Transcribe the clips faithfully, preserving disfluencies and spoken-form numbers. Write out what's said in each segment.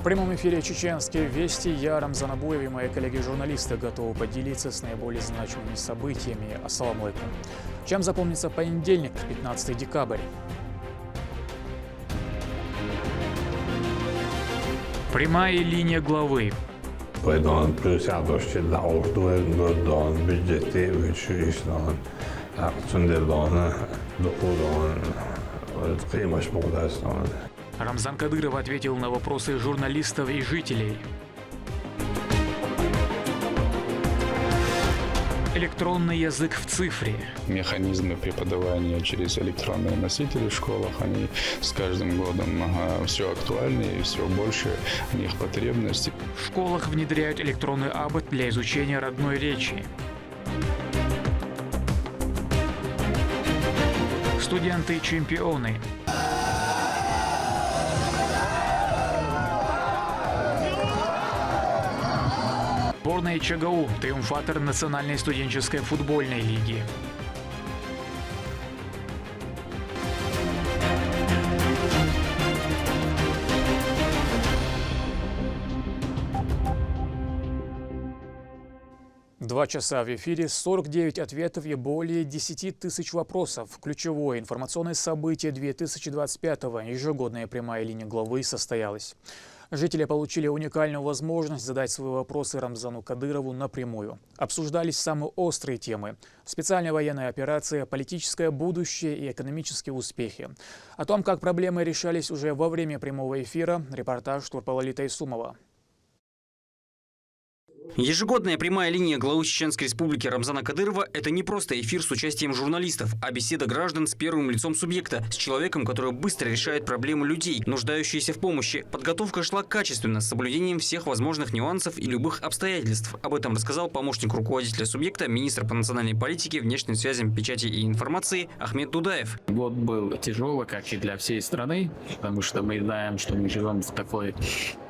В прямом эфире «Чеченские вести». Я, Рамзан Абуев, и мои коллеги-журналисты готовы поделиться с наиболее значимыми событиями. Ассаламу алейкум. Чем запомнится понедельник, пятнадцатый декабрь? Прямая линия главы. Пайдаланып плюс ятош че да ортуэр дон бюджеты вычуристон. Цундер дон дохудон. Кыймаш богдастон. Рамзан Кадыров ответил на вопросы журналистов и жителей. Электронный язык в цифре. Механизмы преподавания через электронные носители в школах, они с каждым годом все актуальнее и все больше у них потребности. В школах внедряют электронный абат для изучения родной речи. Студенты-чемпионы. Сборная ЧГУ — триумфатор Национальной студенческой футбольной лиги. Два часа в эфире, сорок девять ответов и более десяти тысяч вопросов. Ключевое информационное событие две тысячи двадцать пятого. Ежегодная прямая линия главы состоялась. Жители получили уникальную возможность задать свои вопросы Рамзану Кадырову напрямую. Обсуждались самые острые темы: специальная военная операция, политическое будущее и экономические успехи. О том, как проблемы решались уже во время прямого эфира, репортаж Турпала Литайсумова. Ежегодная прямая линия главы Чеченской Республики Рамзана Кадырова — это не просто эфир с участием журналистов, а беседа граждан с первым лицом субъекта, с человеком, который быстро решает проблемы людей, нуждающиеся в помощи. Подготовка шла качественно, с соблюдением всех возможных нюансов и любых обстоятельств. Об этом рассказал помощник руководителя субъекта, министр по национальной политике, внешним связям, печати и информации Ахмед Дудаев. Год был тяжелый, как и для всей страны, потому что мы знаем, что мы живем в такой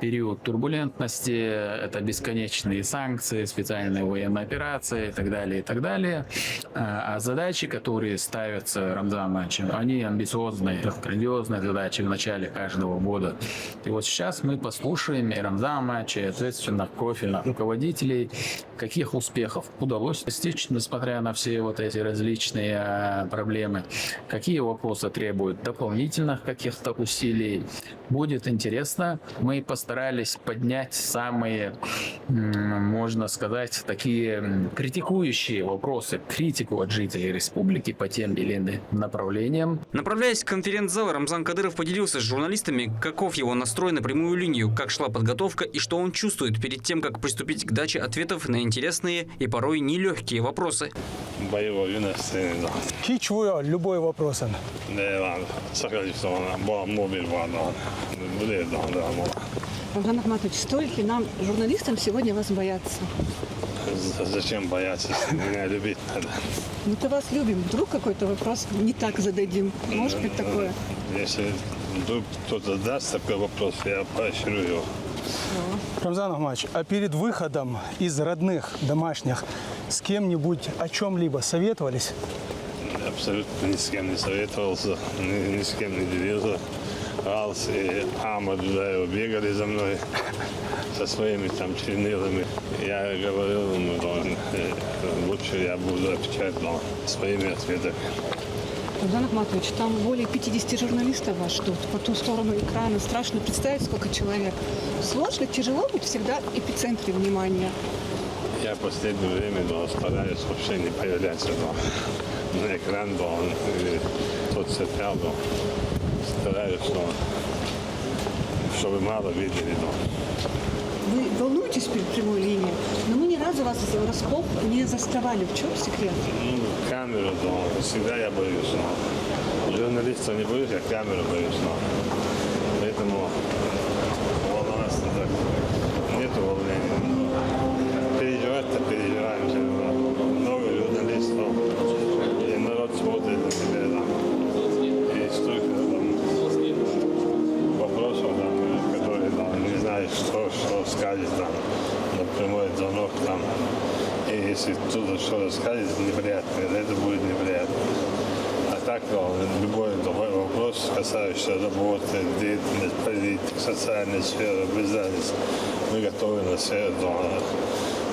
период турбулентности, это бесконечные санкции, специальная военная операция и так далее, и так далее. А задачи, которые ставятся Рамзаном Ахматовичем, они амбициозные, грандиозные задачи в начале каждого года. И вот сейчас мы послушаем и Рамзана Ахматовича, и ответственных профильных руководителей, каких успехов удалось достичь, несмотря на все вот эти различные проблемы, какие вопросы требуют дополнительных каких-то усилий. Будет интересно. Мы постарались поднять самые, можно сказать, такие критикующие вопросы, критику от жителей республики по тем или иным направлениям. Направляясь в конференц-зал, Рамзан Кадыров поделился с журналистами, каков его настрой на прямую линию, как шла подготовка и что он чувствует перед тем, как приступить к даче ответов на интересные и порой нелегкие вопросы. Боевой настроение, да. Hiç vuruyor любой вопросın. Да, ладно. Сохранить, что она была мобиль, ладно. Блин, да, да, ладно. Рамзан Ахматович, стоит ли нам, журналистам, сегодня вас бояться? Зачем бояться, если меня любить надо? Мы-то вас любим. Вдруг какой-то вопрос не так зададим. Может быть такое? Если вдруг кто-то даст такой вопрос, я поощрю его. Рамзан Ахматович, а перед выходом из родных, домашних, с кем-нибудь о чем-либо советовались? Абсолютно ни с кем не советовался, ни, ни с кем не делился. Алс и Ахмат Дудаев бегали за мной со своими там чернилами. Я говорил ему, что лучше я буду отвечать своими ответами. Рамзан Ахматович, там более пятидесяти журналистов вас ждут по ту сторону экрана. Страшно представить, сколько человек. Сложно, тяжело быть всегда в эпицентре внимания. Я в последнее время, да, стараюсь вообще не появляться, да, на экран, да, или в соцсетях, да. Стараюсь, да, чтобы мало видели, да. Вы волнуетесь перед прямой линией, но мы ни разу вас врасплох не заставали. В чем секрет? Ну, камера, да, всегда я боюсь, да. Журналиста не боюсь, я камеру боюсь, да. Поэтому волноваться так. Нету волнения. Переживать-то переживаем, всё равно. Много журналистов. И народ смотрит на тебя там. И столько там вопросов, там, которые там не знаешь, что, что скажет там. Напрямую звонок там. И если кто-то что-то скажет неприятное, это будет неприятно. А так, ну, любой, любой вопрос, Касающиеся работы, деятельность, политики, социальной сферы, без разницы. Мы готовы на все, э,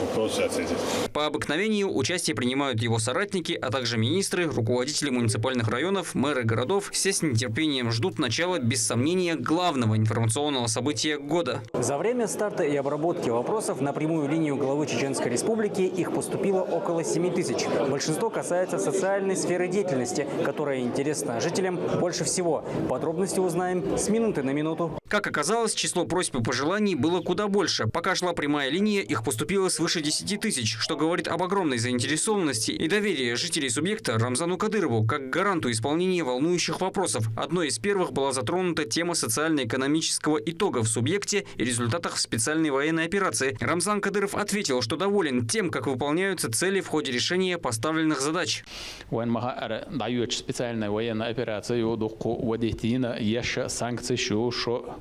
вопросы ответить. По обыкновению участие принимают его соратники, а также министры, руководители муниципальных районов, мэры городов. Все с нетерпением ждут начала, без сомнения, главного информационного события года. За время старта и обработки вопросов на прямую линию главы Чеченской Республики их поступило около семи тысяч. Большинство касается социальной сферы деятельности, которая интересна жителям больше всего. Подробности узнаем с минуты на минуту. Как оказалось, число просьб и пожеланий было куда больше. Пока шла прямая линия, их поступило свыше десяти тысяч, что говорит об огромной заинтересованности и доверии жителей субъекта Рамзану Кадырову как гаранту исполнения волнующих вопросов. Одной из первых была затронута тема социально-экономического итога в субъекте и результатах специальной военной операции. Рамзан Кадыров ответил, что доволен тем, как выполняются цели в ходе решения поставленных задач. Вайн маха ара даю специальная военная операция ю духу водитина, яша санкции шу шо,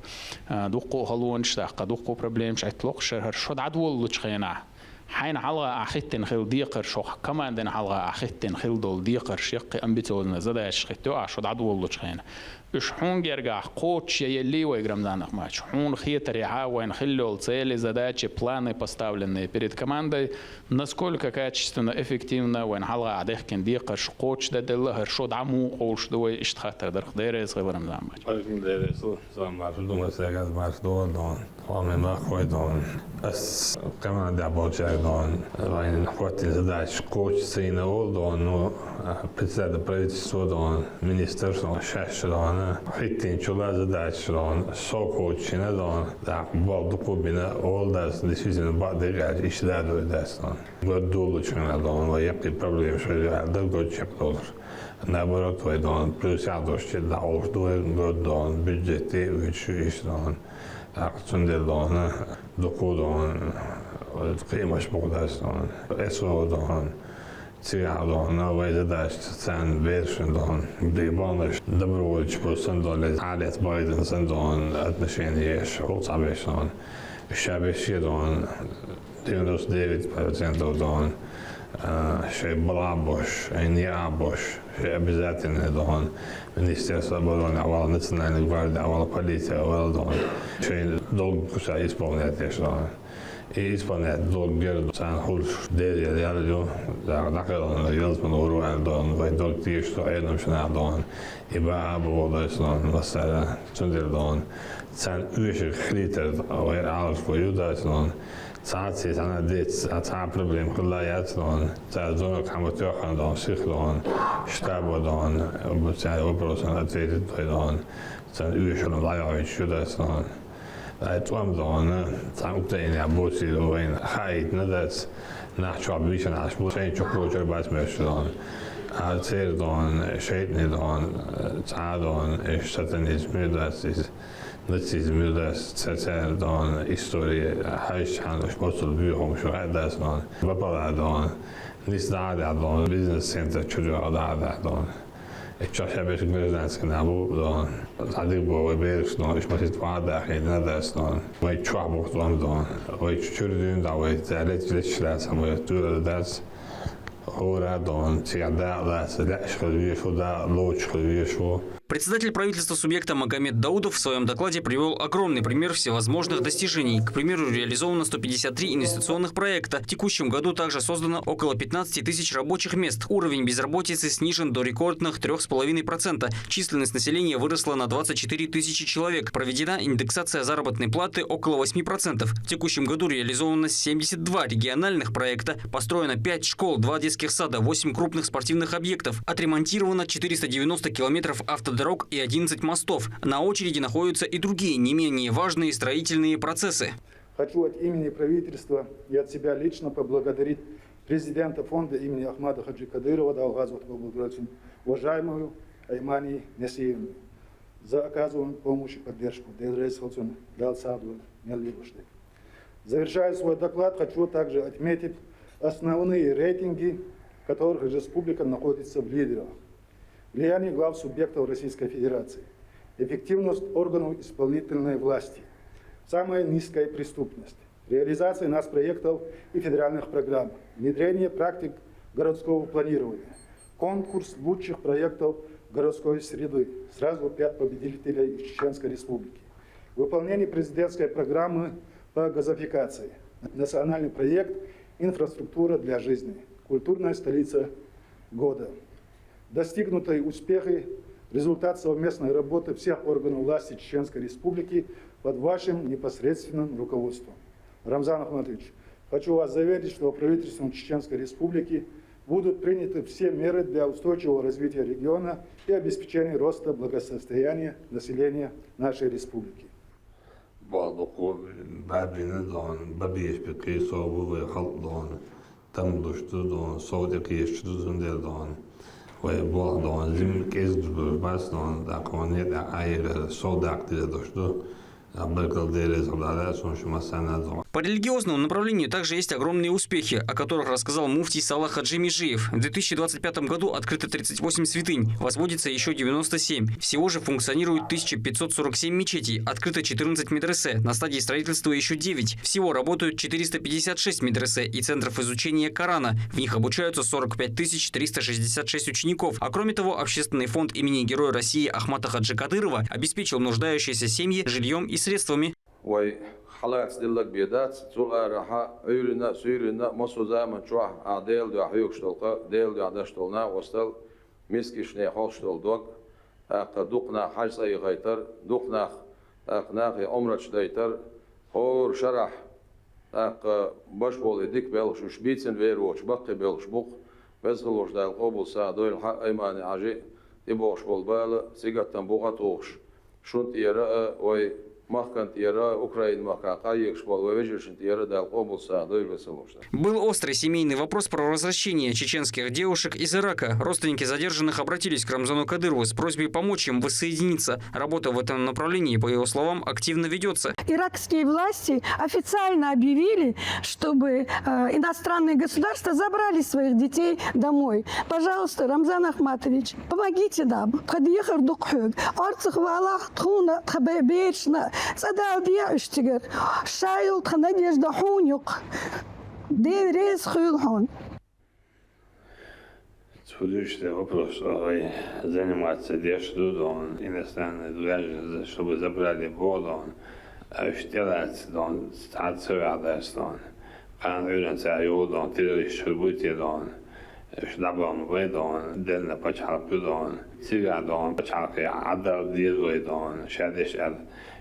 а, духу халуан штаха, духу проблем шайтлок шер шо дадвол лучхена. Хайн халга ахиттен хил дикъар шо, команден халга ахиттен хил дол дикъар шекки амбициозная задача хитто, а шо дадвол лучхена. Уж хун герга коч елли вай Рамзан Ахматович. Хун хитари ха вайн хиллол цели, задачи, планы, поставленные перед командой. Насколько качественно, эффективно вайн халга адехкен дикъар шо коч да делла хар шо даму колш да вай иштхатар дарх дерес хил Рамзан Ахматович. Алейкум дерес, салам марш, думаю, сегаз марш, дон, дон. Хами махой, дон. Ас команда болчай, дон. Вайн хватит задач, коч сына ол, дон, ну, а, председатель правительства, дон, министр, дон, шаш, дон, а. Хиттин чула задач, дон, со коч сына, дон. Так, бол духу бина, ол дас, действительно, бадыгаж, ишда дой дас, дон. Год долу чуна, дон, ва япи проблем, шо я, да год чек доллар. Наоборот, вай, дон, плюс я дошти, да, ош дой год, дон, бюджети, уч иш, дон. Так, цундел, дон, духу, дон, кыймаш богдас, дон. Эсо, дон. Цигал, дон, на вай задача, цен вершин, дон. Дыбаныш, добровольч, просто, дон, лез, алец, байден, сэн, дон, отношения, шо, сабеш, дон. Шабеш, дон, девяносто девять процентов, дон. А, шей была бош, шей не а бош, шей обязательно, дон. Министерство обороны, авал национальной гвардии, авал полиция, авал, дон. Шей долг куса исполнять, дон. И исполнять долг гер, сан хулш, дер, я, я, я, да, да, дон, елс, дон, урвал, дон, вай долг тиш, что, эдам, шна, дон. И ба, а, бо, дон, масара, цундер, дон. Сан уйши хритер, вай алш, вай, дон. Цаъ ци, цаъ на дец, цаъ проблем хилла яц, дон. Цаъ зонг хамат яхан, дон, сих, дон. Штаб, дон, бу цаъ вопросан ответить, дон. Сан уйши, дон, лайхович, дон. Ай, цуам, дон, цаъ укта ин я боси, дон, хайт, на дец. Нах чуа бишан аш бу, шен чук лочер бас меш, дон. А цер, дон, шейтни, дон, цаъ, дон, эш сатанизм, дас, из, нацизм, дас, цер, цер, дон, история, хайш чан, уш боцул бюхом, шу хай дас, дон. Бапала, дон, нис да, да, дон, бизнес-центр, чудо, да, да, дон. Эчо шабеш гражданский набу, дон. Задик бо, вай берш, дон, иш масит ва да, хей, на дас, дон. Вай чуа бо, дон, дон. Вай чур дин, да, вай залет, леч, да, самой, тур, дас. Ура, дон, тига, да, дас, ляш, хвишу, да, лоч, хвишу. Председатель правительства субъекта Магомед Даудов в своем докладе привел огромный пример всевозможных достижений. К примеру, реализовано сто пятьдесят три инвестиционных проекта. В текущем году также создано около пятнадцати тысяч рабочих мест. Уровень безработицы снижен до рекордных трёх с половиной процента. Численность населения выросла на двадцать четыре тысячи человек. Проведена индексация заработной платы около восьми процентов. В текущем году реализовано семьдесят два региональных проекта. Построено пять школ, два детских сада, восемь крупных спортивных объектов. Отремонтировано четыреста девяносто километров автодорог и одиннадцать мостов. На очереди находятся и другие, не менее важные строительные процессы. Хочу от имени правительства и от себя лично поблагодарить президента фонда имени Ахмада Хаджи Кадырова Далгазова, уважаемую Аймани Несиевну, за оказанную помощь и поддержку. Дел рейс холцун дал саду нелли бушты. Завершая свой доклад, хочу также отметить основные рейтинги, в которых республика находится в лидерах. Влияние глав субъектов Российской Федерации. Эффективность органов исполнительной власти. Самая низкая преступность. Реализация нацпроектов и федеральных программ. Внедрение практик городского планирования. Конкурс лучших проектов городской среды, сразу пять победителей из Чеченской Республики. Выполнение президентской программы по газификации, национальный проект «Инфраструктура для жизни», культурная столица года. Достигнутые успехи — результат совместной работы всех органов власти Чеченской Республики под вашим непосредственным руководством. Рамзан Ахматович, хочу вас заверить, что правительством Чеченской Республики будут приняты все меры для устойчивого развития региона и обеспечения роста благосостояния населения нашей республики. Болду ку бабина дон, бабиш пикри со вывы хал дон. Там душту дон, со де киш ду зундер дон. Вай бо дон, зим кис ду бас дон, да коне да айра со дак де душту. Абракал дере золдара, сон шумасана дон. По религиозному направлению также есть огромные успехи, о которых рассказал муфтий Салах Хаджи Межиев. В две тысячи двадцать пятом году открыто тридцать восемь святынь, возводится еще девяносто семь. Всего же функционирует тысяча пятьсот сорок семь мечетей, открыто четырнадцать медресе, на стадии строительства еще девять. Всего работают четыреста пятьдесят шесть медресе и центров изучения Корана. В них обучаются сорок пять тысяч триста шестьдесят шесть учеников. А кроме того, Общественный фонд имени Героя России Ахмата Хаджи Кадырова обеспечил нуждающиеся семьи жильем и средствами. Вай халац диллаг бедац, цул арахьа, Ӏуьйрина, суьйрина, масу заман чохь а Делан дуьхьа хьоьгуш долу къа, Делан дуьхьа даш долу накъостал, мискачу нехан хьош долу дог, тӀаккха дукха нах хьаьж цӀа яхайтар, дукха нах, тӀаккха нахе Ӏумрачу дайтар, хӀора шарахь, тӀаккха баш болу и дика белхаш, уьш бийцина вер воцуш баккхий белхаш бу-кх, веза хилла волчу Дала къобал сагӀа дойла хьан Аймани Хьажи, тӀебогӀуш болу бала, цигаттам бухахь а тухуш, шун тӀера а, вай махкан тӀера а, Украин махкахь къахьоьгуш болу вай вежаршна тӀера а Дала къобал сагӀа дойла веза хилла волчу Дала. Был острый семейный вопрос про возвращение чеченских девушек из Ирака. Родственники задержанных обратились к Рамзану Кадырову с просьбой помочь им воссоединиться. Работа в этом направлении, по его словам, активно ведется. Иракские власти официально объявили, чтобы э, иностранные государства забрали своих детей домой. Пожалуйста, Рамзан Ахматович, помогите нам. Тхан дехар ду-кх хьоьга. Орцах валахь, тхуна, тхан бе-, берашна цӀа дала де уьш цигара. Ша йолу тхан надежда хьуна ю-кх. Дела реза хуьлда хьуна. Цу дуьйцу вопрос, ой, заниматься деш ду дон, иностранные граждане, чтобы забрали бо дон, а уьш тӀелаца дон, цхьа ца ваьхьа дац дон. Кхана Ӏуьйранна цара йолу дон, террористаш буй те дон, уьш дӀабахана вай дон, денна пачхьалкх ю дон, цигахь дон, пачхьалкхе Ӏадал деза вай дон, ша деш аьлла,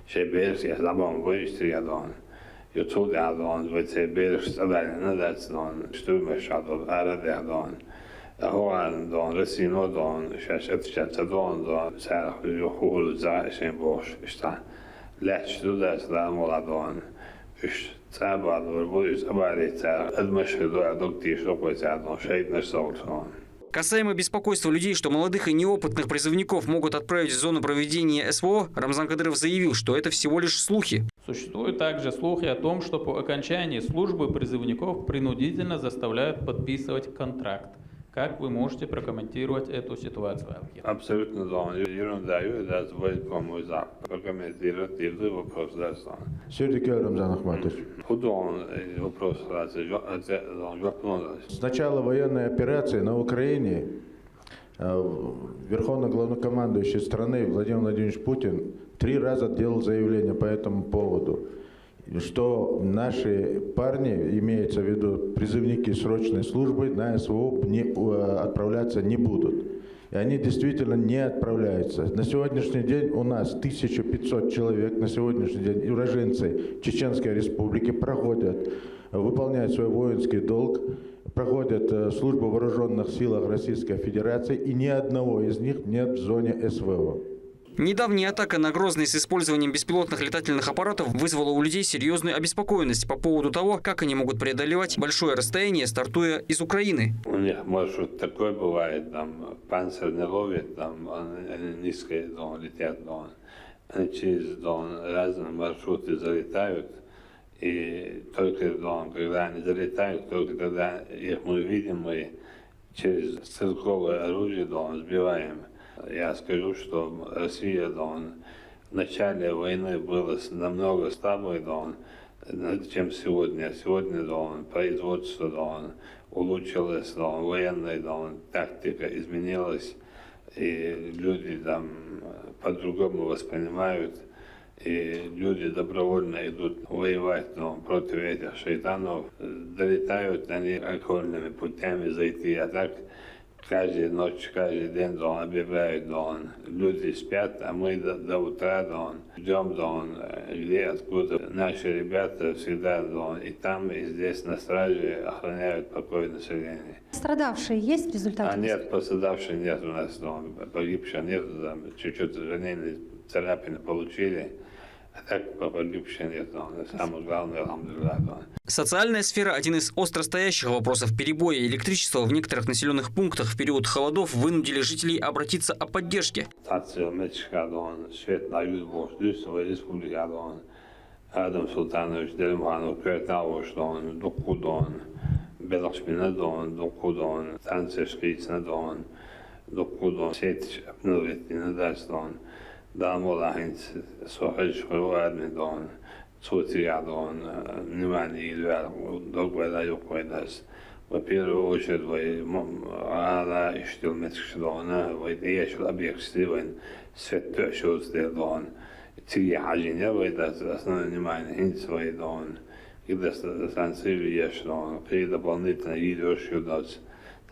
шайн бераш эца дӀабахана вай уьш цигахь дон. Ю цул тӀаьхьа дон, вай церан бераш цӀа далийна дац дон, штурмаш чохь долу ара а даьхна дон. ХӀора дон, Россино дон, шаьш атта ша ца дон дон, царах ю хӀура за шайн бохуш, иштта. Лаьтташ ду дац ламо ла дон. Уьш цӀа а баьлла бу, уьш цӀа балийта цара, адамаш хир ду а дог тийша доккхой цара дон, шайтӀанаш совгӀат дон. Касаемо беспокойства людей, что молодых и неопытных призывников могут отправить в зону проведения С В О, Рамзан Кадыров заявил, что это всего лишь слухи. Существуют также слухи о том, что по окончании службы призывников принудительно заставляют подписывать контракт. Как вы можете прокомментировать эту ситуацию, Алхир? Абсолютно дон, ерунда ю, да, збой, по-моему, за. Прокомментировать, и вопрос, да, дон. Сюрдикел Рамзан Ахматович. Худон, э, вопрос, да, за, за, за, за. С начала военной операции на Украине э, верховный главнокомандующий страны Владимир Владимирович Путин три раза делал заявление по этому поводу, что наши парни, имеется в виду призывники срочной службы, на С В О не, э, отправляться не будут. И они действительно не отправляются. На сегодняшний день у нас тысяча пятьсот человек, на сегодняшний день уроженцы Чеченской Республики проходят, выполняют свой воинский долг, проходят э, службу в вооруженных силах Российской Федерации, и ни одного из них нет в зоне С В О. Недавняя атака на Грозный с использованием беспилотных летательных аппаратов вызвала у людей серьезную обеспокоенность по поводу того, как они могут преодолевать большое расстояние, стартуя из Украины. У них маршрут такой бывает, там панцирь не ловит, там они, они низко, там, летят, там. Они через, там, разные маршруты залетают, и только, там, когда они залетают, только тогда их мы видим, мы через стрелковое оружие, дон, сбиваем. Я скажу, что Россия, дон, в начале войны была с-, намного слабой, дон, чем сегодня. Сегодня, дон, производство, дон, улучшилось, дон, военная, дон, тактика изменилась. И люди там по-другому воспринимают. И люди добровольно идут воевать, но против этих шайтанов. Долетают они окольными путями зайти, а так каждую ночь, каждый день, да, объявляют, да, люди спят, а мы до, до утра, да, ждем, да, где, откуда. Наши ребята всегда, да, и там, и здесь на страже охраняют покой населения. Пострадавшие есть в результате? А нет, пострадавших нет у нас, да, погибших нет, там чуть-чуть раненые, царапины получили. А так по погибшим нет, но самое главное, алхамдулиллах, да. Социальная сфера – один из остро стоящих вопросов. Перебои электричества в некоторых населенных пунктах в период холодов вынудили жителей обратиться о поддержке. Цаца мечка, да, свет на юг, вож, дюс, в республике, да. Адам Султанович Делимханов, Квертавош, да, Дукудон, Белахшпина, да, Дукудон, Танцевскийцна, да, Дукудон, Сетич, Абнуветина, да, да. Дамолахинц, Сохрич, Хруадми, да. Цуци, да, внимание, да, догведа, юкведас. В первую очередь, вай, м, ала иштил мечкш, да, вай, деш объект, вай, свет тёшус, да. Циги хажине, вай, да, основное внимание, хинц, вай, да. Гидас станции еш, да, при дополнительно идёшь, да.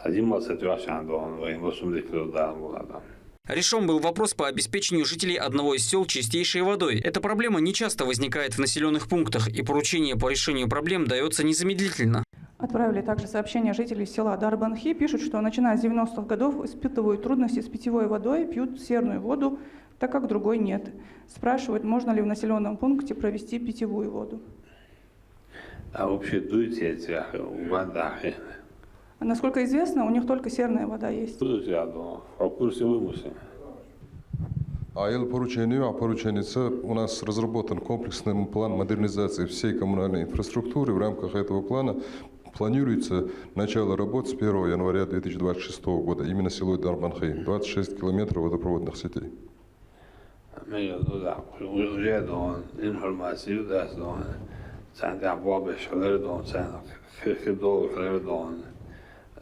Один мал ситуация, да, вай, восемь литров, да, была, да. Решен был вопрос по обеспечению жителей одного из сел чистейшей водой. Эта проблема не часто возникает в населенных пунктах, и поручение по решению проблем дается незамедлительно. Отправили также сообщение жителей села Дарбанхи. Пишут, что начиная с девяностых годов испытывают трудности с питьевой водой, пьют серную воду, так как другой нет. Спрашивают, можно ли в населенном пункте провести питьевую воду. А вообще дуйте эти, а, вода, э, Насколько известно, у них только серная вода есть. Будут, я думаю, в курсе вымысла. А ел поручение, а поручение, у нас разработан комплексный план модернизации всей коммунальной инфраструктуры. В рамках этого плана планируется начало работ с первого января две тысячи двадцать шестого года, именно село Дарбанхи, двадцать шесть километров водопроводных сетей. Мега, ну да, уже, да, информацию, да, да, центр бобе шалер, да, центр хидол шалер, да,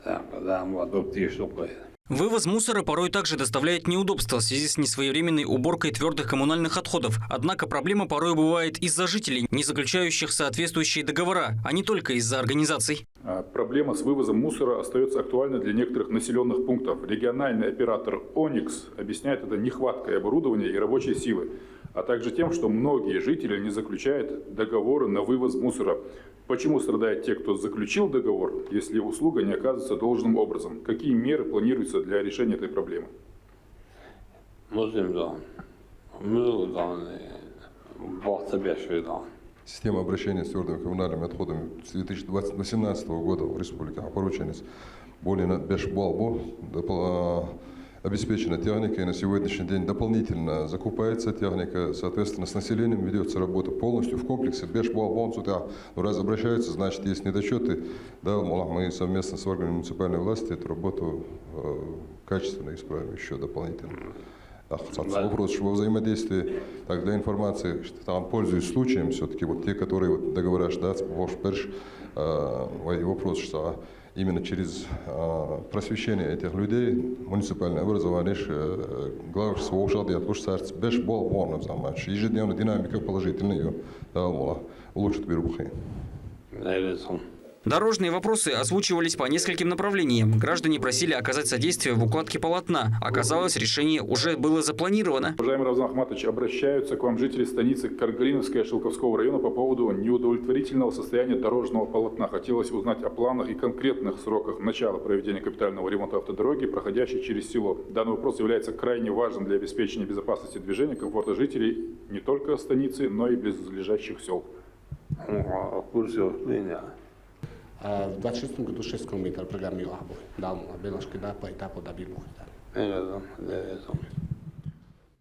да, да, вот, вот, и что такое. Вывоз мусора порой также доставляет неудобства в связи с несвоевременной уборкой твердых коммунальных отходов. Однако проблема порой бывает из-за жителей, не заключающих соответствующие договора, а не только из-за организаций. А, проблема с вывозом мусора остается актуальной для некоторых населенных пунктов. Региональный оператор «Оникс» объясняет это нехваткой оборудования и рабочей силы, а также тем, что многие жители не заключают договоры на вывоз мусора. Почему страдают те, кто заключил договор, если услуга не оказывается должным образом? Какие меры планируются для решения этой проблемы? Музым, да. Музым, да, бохта бешвей, да. Система обращения с твердыми коммунальными отходами с две тысячи восемнадцатого года в республике порученец более на беш балбу обеспечена техникой. На сегодняшний день дополнительно закупается техника. Соответственно, с населением ведется работа полностью в комплексе. Беш балбу, ну, раз обращаются, значит, есть недочеты. Да, мы совместно с органами муниципальной власти эту работу, э, качественно исправим еще дополнительно. Вопрос, что во взаимодействии, так, для информации, что там, пользуясь случаем, все-таки вот те, которые вот договора ждать, ваш перш, э, вопрос, что именно через, э, просвещение этих людей муниципальное образование, э, главы своего шалдия, потому что беш бол вон, ежедневно динамика положительная, да, улучшит бирбухи. Дорожные вопросы озвучивались по нескольким направлениям. Граждане просили оказать содействие в укладке полотна. Оказалось, решение уже было запланировано. Уважаемый Рамзан Ахматович, обращаются к вам жители станицы Каргалиновская Шелковского района по поводу неудовлетворительного состояния дорожного полотна. Хотелось узнать о планах и конкретных сроках начала проведения капитального ремонта автодороги, проходящей через село. Данный вопрос является крайне важным для обеспечения безопасности движения, комфорта жителей не только станицы, но и близлежащих сел. В курсе выступления. А в двадцать шестом году шесть километров программы ЮАБО дал, а Белашки, да, по этапу добил.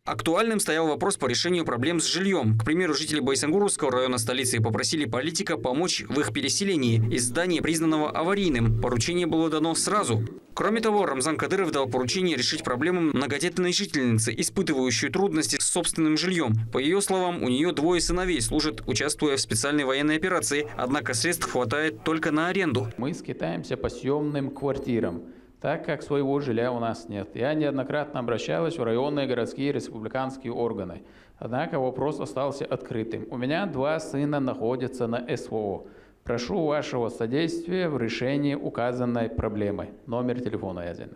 Актуальным стоял вопрос по решению проблем с жильем. К примеру, жители Байсангуровского района столицы попросили политика помочь в их переселении из здания, признанного аварийным. Поручение было дано сразу. Кроме того, Рамзан Кадыров дал поручение решить проблему многодетной жительницы, испытывающей трудности с собственным жильем. По ее словам, у нее двое сыновей служат, участвуя в специальной военной операции, однако средств хватает только на аренду. Мы скитаемся по съемным квартирам. так как своего жилья у нас нет. Я неоднократно обращалась в районные, городские, республиканские органы. Однако вопрос остался открытым. У меня два сына находятся на СВО. Прошу вашего содействия в решении указанной проблемы. Номер телефона язын.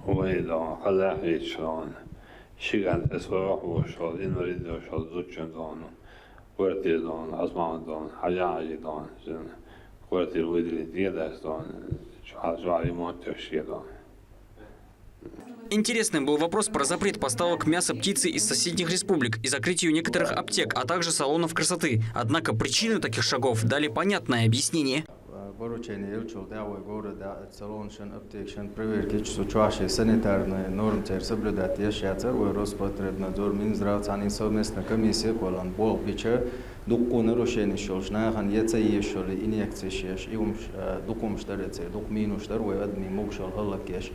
Вай дон, хазахич дон. Шиган СВО вошёл, инвалид вошёл, зучен дон. Квартира дон, Осман дон, Хажи дон. Квартира выделить, дедас дон. Чуа, чуа ремонт дон. Интересным был вопрос про запрет поставок мяса птицы из соседних республик и закрытию некоторых аптек, а также салонов красоты. Однако причины таких шагов дали понятное объяснение. Поручение елчул дявой города салоншин, аптекшин проверкич, сучаши санитарные нормы цер соблюдать ешьяцар, вой Роспотребнадзор, Минздрав, цани совместно комиссия колан бол бича, дукку нарушение шолш, нахан яца ешоли, инъекция шеш, и умш, дукумш дареце, дук минуш дар, вой адми мукшол халак еш.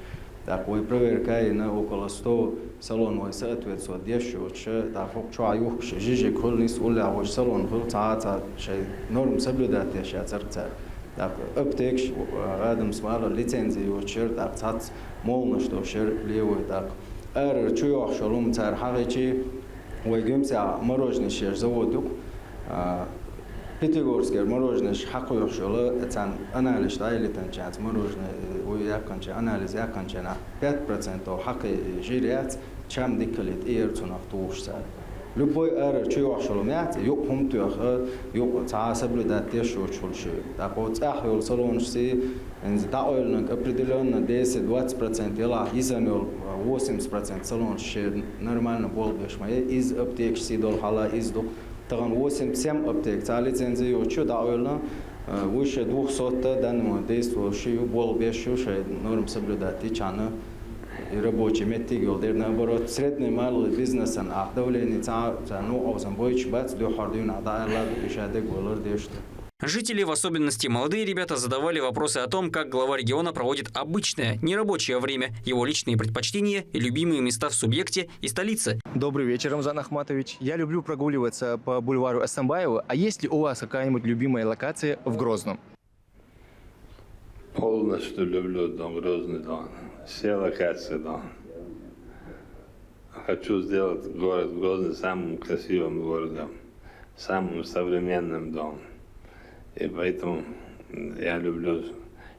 Так, вой проверка ина около сто салон вой соответствовать деш шуча, так, хок чуа юхш, жижик хул нис улля вой салон хул, ца, ца, шей норм соблюдать деш я царца. Так, аптекш, адам смала лицензия учер, так, цац молно, что шер левый, так. Эр чуёх шолум цар хагичи, вой гюмца мороженое шеш заводук. Пятигорскер мороженое ш хакуёх шола, цан анализ да или тан чац мороженое, вой якан ча анализ якан ча на пять процентов хакы жиряц, чам диккалит иер цунах туш цар. Любой эр чуёх шолум яц, юк хум туёх, юк ца соблюдать деш шучул ши. Так вот, цах ёл салонш си, инз да ойлнанг определённо десять-двадцать процент ела, изан ёл восемьдесят процент салонш ши нормально бол беш мае, из аптекш си дол хала из дук. Таган восемь-семь аптек ца лицензия ёчу, да ойлна, выше двухсот та данный момент действующий, бол беш шу, шей норм соблюдать и чана. И рабочий меттиг ёл дер, наоборот, средний малый бизнесан, а давление ца, ца, ну, овзан бойч бац, дю хардюн, а да айла, иша дег болар дешта. Жители, в особенности молодые ребята, задавали вопросы о том, как глава региона проводит обычное, нерабочее время, его личные предпочтения и любимые места в субъекте и столице. Добрый вечер, Рамзан Ахматович. Я люблю прогуливаться по бульвару Эсамбаева. А есть ли у вас какая-нибудь любимая локация в Грозном? Полностью люблю дом Грозный, дом. Все локации, дом. Хочу сделать город Грозный самым красивым городом, самым современным, дом. И поэтому я люблю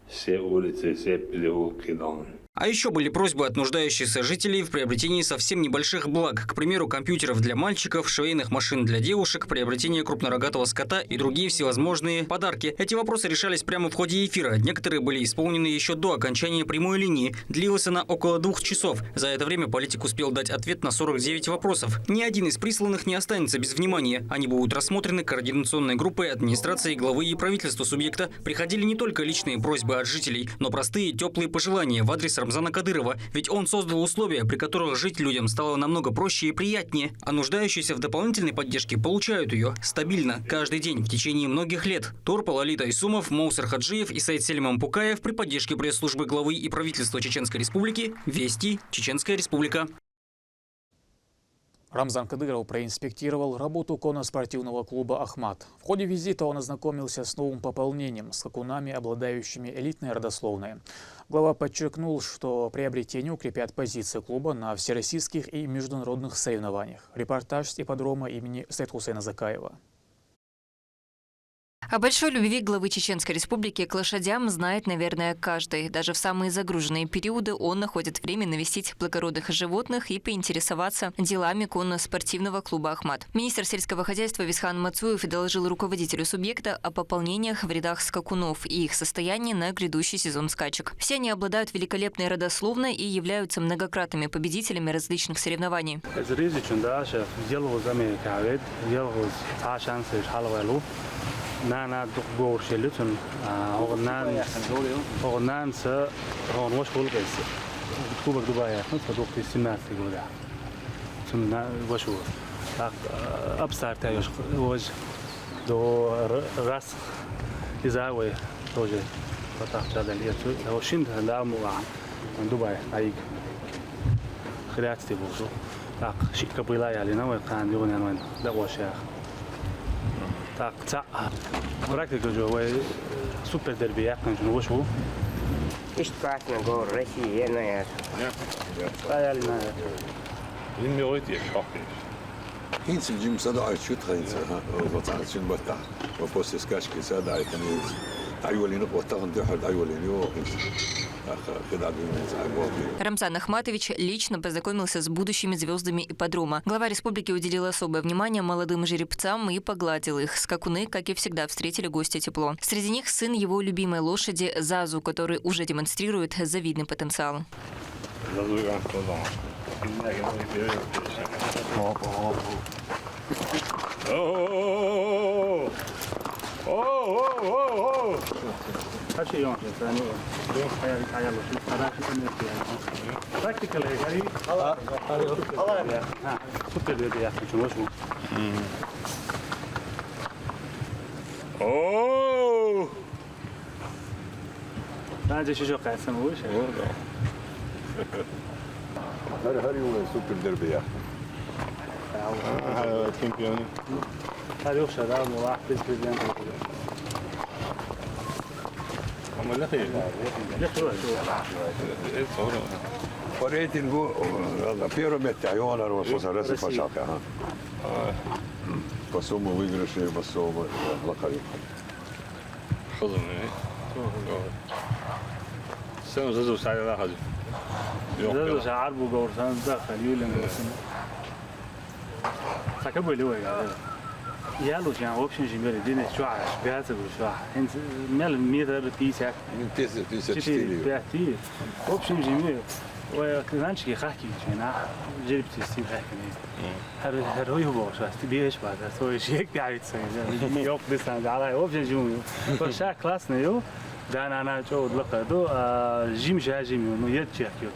все улицы, все переулки, дом. А еще были просьбы от нуждающихся жителей в приобретении совсем небольших благ, к примеру, компьютеров для мальчиков, швейных машин для девушек, приобретения крупнорогатого скота и другие всевозможные подарки. Эти вопросы решались прямо в ходе эфира. Некоторые были исполнены еще до окончания прямой линии. Длилась она около двух часов. За это время политик успел дать ответ на сорок девять вопросов. Ни один из присланных не останется без внимания. Они будут рассмотрены координационной группой администрации главы и правительства субъекта. Приходили не только личные просьбы от жителей, но простые, теплые пожелания в адрес Рамзана Кадырова. Ведь он создал условия, при которых жить людям стало намного проще и приятнее. А нуждающиеся в дополнительной поддержке получают ее стабильно, каждый день, в течение многих лет. Турпал Алита Исумов, Моусер Хаджиев и Сайд Сельман Пукаев при поддержке пресс-службы главы и правительства Чеченской Республики. Вести, Чеченская Республика. Рамзан Кадыров проинспектировал работу конно-спортивного клуба «Ахмат». В ходе визита он ознакомился с новым пополнением, скакунами, обладающими элитной родословной. Глава подчеркнул, что приобретения укрепят позиции клуба на всероссийских и международных соревнованиях. Репортаж с ипподрома имени Сайд-Хусейна Закаева. О большой любви главы Чеченской Республики к лошадям знает, наверное, каждый. Даже в самые загруженные периоды он находит время навестить благородных животных и поинтересоваться делами конно-спортивного клуба «Ахмат». Министр сельского хозяйства Висхан Мацуев доложил руководителю субъекта о пополнениях в рядах скакунов и их состоянии на грядущий сезон скачек. Все они обладают великолепной родословной и являются многократными победителями различных соревнований. Эзризичун да, шеф, ел гъуз Америка вед, ел гъуз цхьа шанс еш хьалавайлу. Нана дукъ бовр шелли цун, а, гъо нан, гъо нан са, гъо нош хул кайс. Кубок Дубая, ну, са дукъ семнадцатый года. Цун на, вашу. Так, а, обстарта еш, вож до р-, раз. Иза вай тоже. Патах чадал я цу, я шин да муа. Дубай, айг. Хряцти бу. Так, шикка была я лина, вай кан юган вай. Да, вообще. Так, ца. Практика же вай супер дерби я, конечно, вошу. Иштта классно говорю, Россия, наверное. Правильно. ХӀинца жима садаӀийча ю тхайнца, ха, оцу цуьнан баттахь. Ва после скачки садаӀийтина иза. ДӀайолийна, ва тахана дуьхьал дӀайолийна ю хӀинца. Аха, кхидӀа дуьйна хӀинца хьан болх. Рамзан Ахматович лично познакомился с будущими звездами ипподрома. Глава республики уделил особое внимание молодым жеребцам и погладил их. Скакуны, как и всегда, встретили гостя тепло. Среди них сын его любимой лошади Зазу, который уже демонстрирует завидный потенциал. Практикали, супер, я. О! Танча шишо кхаьчна вуй ша? ХӀара, хӀара ю вайн супер дерби яхна. ХӀара чемпион. ХӀара юха ша, да, ну, вахт президент. Амма лехе. Лехе. По рейтингу, э, на первом месте, а он, наверное, вот, Россия. Пачалка, ага. По сумме выигрышей, по сумме, э, лакарю. Хаза ма ю. Сан Зазу схьа яла хаза. Зазу схьа Ӏарбу бовр сан даха, Юлин бовр сан. Сака были вай гада. Ялу шан, в общем, жимбери, динес чуаш, бяца гу чуаш. ХӀинца мел метр пятьдесят. Пятьдесят, пятьдесят четыре. Четыре, пять. В общем, жимбери. Ой, значит, хахки чуна. Жеребцы сим хахкани. ХӀара, хӀара хӀу бохуш, ас ти беш бац, ас вай шек пярица, йокъ дисан, гӀалай, вообще жиму. Ша классный ю, да, нана, чӀо, лакха ду, а, жим, ша жим ю, ну, ед чех ю.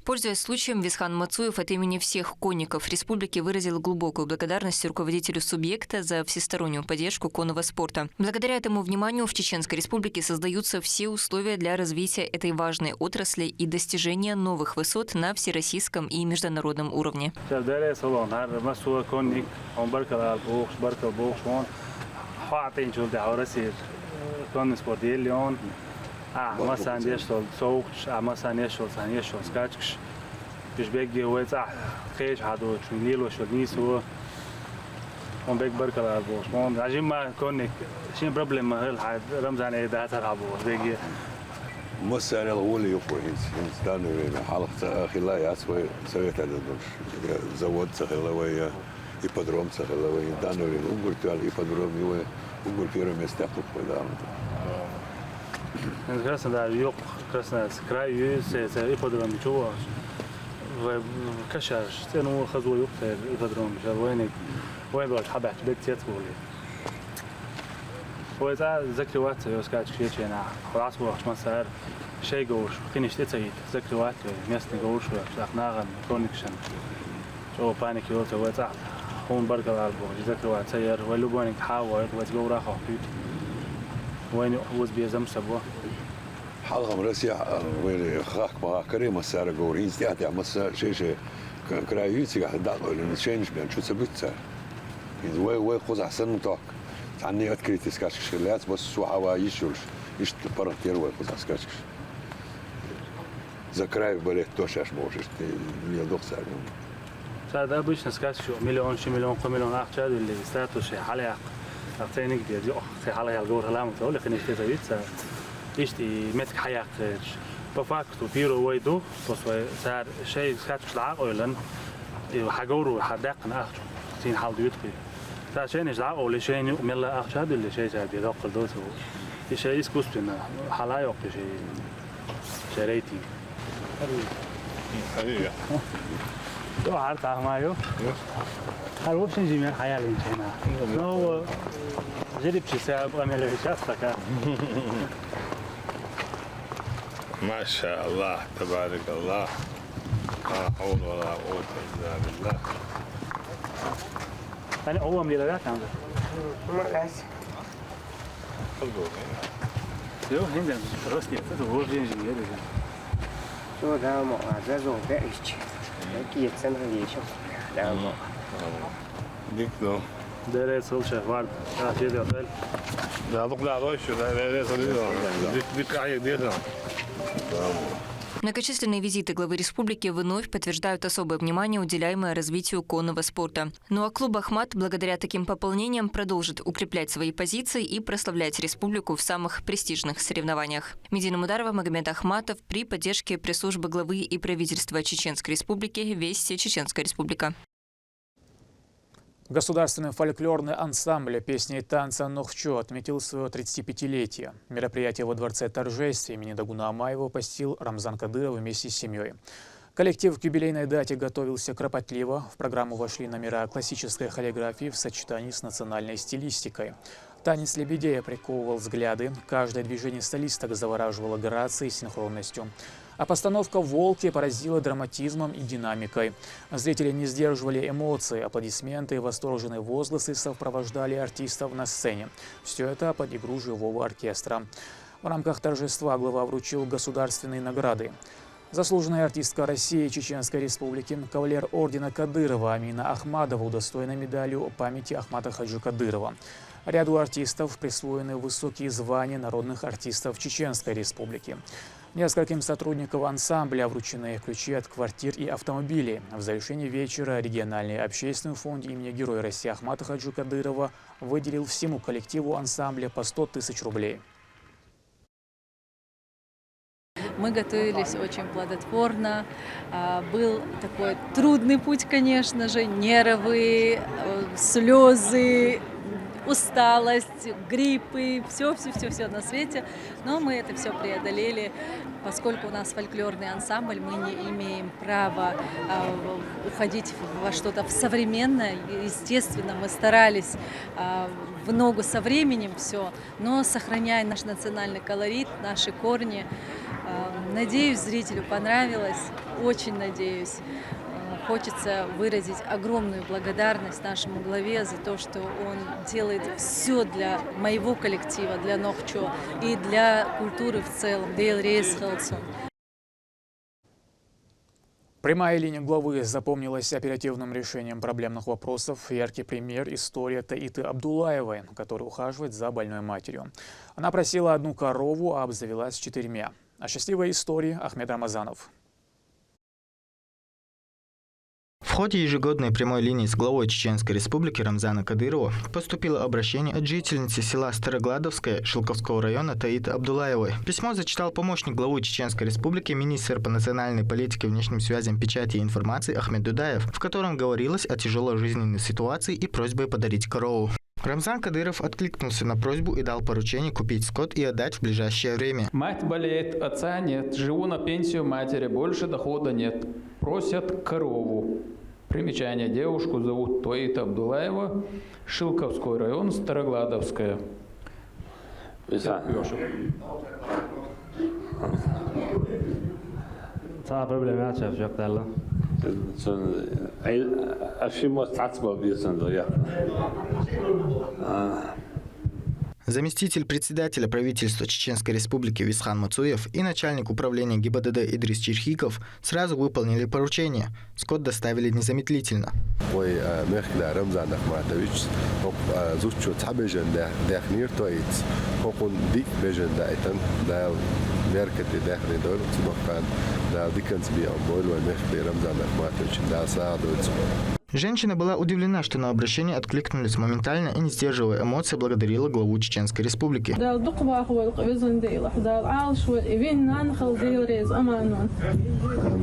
Пользуясь случаем, Висхан Мацуев от имени всех конников республики выразил глубокую благодарность руководителю субъекта за всестороннюю поддержку конного спорта. Благодаря этому вниманию в Чеченской Республике создаются все условия для развития этой важной отрасли и достижения новых высот на всероссийском и международном уровне. Шер даре салон, хӀара массо а конник, он баркалла бохуш, баркалла бохуш вон. Хьо а тӀенчул тӀаьхьа Россия, э, конный спорт елли он. А, массан деш сол совгӀаташ, а, массан еш сол, сан еш сол скачкаш. Уьш бегге вай цӀахь кхеча хьадочун лелош йолу нийсо. Хьуна бегга баркалла бохуш. Хьуна жимма конник, шен проблема ма хила хьан Рамзан э дацара хьан бохуш бегге. Массарел гӀоле юкъа хӀинца, хӀинца данное время хьалха ца а хилла яц вай совета дан долуш. Я завод ца хилла вай, я ипподром ца хилла вай. Данное время уггар тоьлла ипподром ю вай, уггар первое место тӀехь туху вай дала. ХӀинца Краснодар юкъа, Красноярск край ю, се, се ипподром чу вахаш. Вай кашаш, цӀена хазо юкъа те ипподром, ша вайниг, вайн баьлча хьабаьхча бег цец вугӀали. Вай цӀа закрываться йо скачкаш ечу хенахь, хьо Ӏас вахча массара, шайн говраш, кхинаш тӀе ца йита, закрывать вай, местный говраш вай, тӀаккха нахана, конникашна. ЧӀогӀа паника йолу ца вай цӀахь. Хьуна баркалла бохуш, закрывать ца яра, вай любойниг хьан а войла, вайца говра а хохкуьйту. Вайна юкъа вуза безам а ца бо. Хьалхам Россехь, а, вай хахка ма хахкара массара говра, хӀинца тӀаьхьа-тӀаьхьа масса шай-шай к-, край ю цигахь дӀакъевлина, шайнаш бен чу ца буьту цара. ХӀинца вай, вай кхузахь санна тохка, цхьанне открытый скачкаш хилла яц, массо а хьава йиш йолуш, иштта паргӀатъяра вай кхузахь скачкаш. За край болеть до шаьш бохуш, иштта леладо-кх цара. Цара обычно скачкаш ю миллион, ши миллион, кхо миллион ахча а дуьллий, статус шайн хьалаяккха. ТӀаккха цайниг а деза, йо, кхин хьалаяьлла говр хила ма ца, валли, кхин иштта ца виц цара. Иштта и меттиг хьаяккха гӀерташ. По факту, пиро вай ду, после вай цара шайн скачкаш дӀа а къевлина, и хьан говр ву, хьан даьккхина ахча, цуьнан хьал дуьйцу кхин. Цара шайнаш дӀа а къовлий, шайна юкъа мелла а ахча а дуьллий, шайн цара бен доккхур ду ца ву. И шайн искусственно хьала а йоккхий шайн. Шайн рейтинг. Хьари. Йо, хьара тахма ю. Хьара вообще жимер хьаял ин чена. Ну, жеребчий са къамел вича стака. Ма ша Аллах, табарак Аллах. Ла хьавла ва ла къуввата илла билла. Ани овам лила вятан. Ма гас. Йо, хӀиндан, просто нет, это вообще не верю. Цо дама, а, зазо беъча. Какие цены ещё? Дама. Дик, ну. Dēlēs vilčē vārdu. Jā, tie divi teļi. Jā, lūk, jā, roišu, jā, jā, jā, jā, jā. Vit, vit, kā ir diezgan. Многочисленные визиты главы республики вновь подтверждают особое внимание, уделяемое развитию конного спорта. Ну а клуб «Ахмат» благодаря таким пополнениям продолжит укреплять свои позиции и прославлять республику в самых престижных соревнованиях. Медина Мударова, Магомед Ахматов, при поддержке пресс-службы главы и правительства Чеченской Республики, Вести, Чеченская Республика. Государственный фольклорный ансамбль песни и танца «Нохчо» отметил свое тридцатипятилетие. Мероприятие во дворце торжеств имени Дагуна Амаева посетил Рамзан Кадыров вместе с семьей. Коллектив к юбилейной дате готовился кропотливо. В программу вошли номера классической хореографии в сочетании с национальной стилистикой. Танец лебедей приковывал взгляды. Каждое движение солисток завораживало грацией и синхронностью. А постановка «Волки» поразила драматизмом и динамикой. Зрители не сдерживали эмоций, аплодисменты и восторженные возгласы сопровождали артистов на сцене. Все это под игру живого оркестра. В рамках торжества глава вручил государственные награды. Заслуженная артистка России Чеченской Республики, кавалер ордена Кадырова Амина Ахмадова удостоена медалью памяти Ахмата Хаджи Кадырова. Ряду артистов присвоены высокие звания народных артистов Чеченской Республики. Нескольким сотрудникам ансамбля вручены ключи от квартир и автомобилей. В завершении вечера региональный общественный фонд имени Героя России Ахмата Хаджи Кадырова выделил всему коллективу ансамбля по сто тысяч рублей. Мы готовились очень плодотворно. А, был такой трудный путь, конечно же, нервы, э, слезы, усталость, гриппы, все, все, все, все на свете. Но мы это все преодолели. Поскольку у нас фольклорный ансамбль, мы не имеем права, а, уходить во что-то в современное. Естественно, мы старались, а, в ногу со временем все, но сохраняя наш национальный колорит, наши корни. А, надеюсь, зрителю понравилось. Очень надеюсь. Э, хочется выразить огромную благодарность нашему главе за то, что он делает все для моего коллектива, для Нохчо и для культуры в целом. Дейл рейс хелсон. Прямая линия главы запомнилась оперативным решением проблемных вопросов. Яркий пример — история Таиты Абдуллаевой, которая ухаживает за больной матерью. Она просила одну корову, а обзавелась четырьмя. О счастливой истории Ахмед Рамазанов. В ходе ежегодной прямой линии с главой Чеченской Республики Рамзаном Кадыровым поступило обращение от жительницы села Старогладовское Шелковского района Таиты Абдуллаевой. Письмо зачитал помощник главы Чеченской Республики, министр по национальной политике, внешним связям, печати и информации Ахмед Дудаев, в котором говорилось о тяжелой жизненной ситуации и просьбе подарить корову. Рамзан Кадыров откликнулся на просьбу и дал поручение купить скот и отдать в ближайшее время. Мать болеет, отца нет, живу на пенсию матери, больше дохода нет. Просят корову. Примечание. Девушку зовут Тоита Абдулаева, Шилковской район, Старогладовская. Виса. Цаана проблема яц, шеф, жок далла. Цун, ай, аши мо цац бо бирсан до, я. А. Заместитель председателя правительства Чеченской Республики Висхан Мацуев и начальник управления ГИБДД Идрис Черхиков сразу выполнили поручение. Скот доставили незамедлительно. Вай, а, мехкда Рамзан Ахматович, хӀокху, а, зудчо цхьа бежан да-, даьхнера Тоитас. ХӀокхунна диъ бежан даийтина, Дала беркате даьхни дойла цу махкана, Дала диканца бекъам бойла вай мехкда Рамзан Ахматовична, Дала сагӀа дойла цунна. Женщина была удивлена, что на обращение откликнулись моментально и, не сдерживая эмоций, благодарила главу Чеченской Республики. Дала дукха вахавойла везан Дела, Дала Ӏалашвойла и вина нанна хала Дела реза аманон.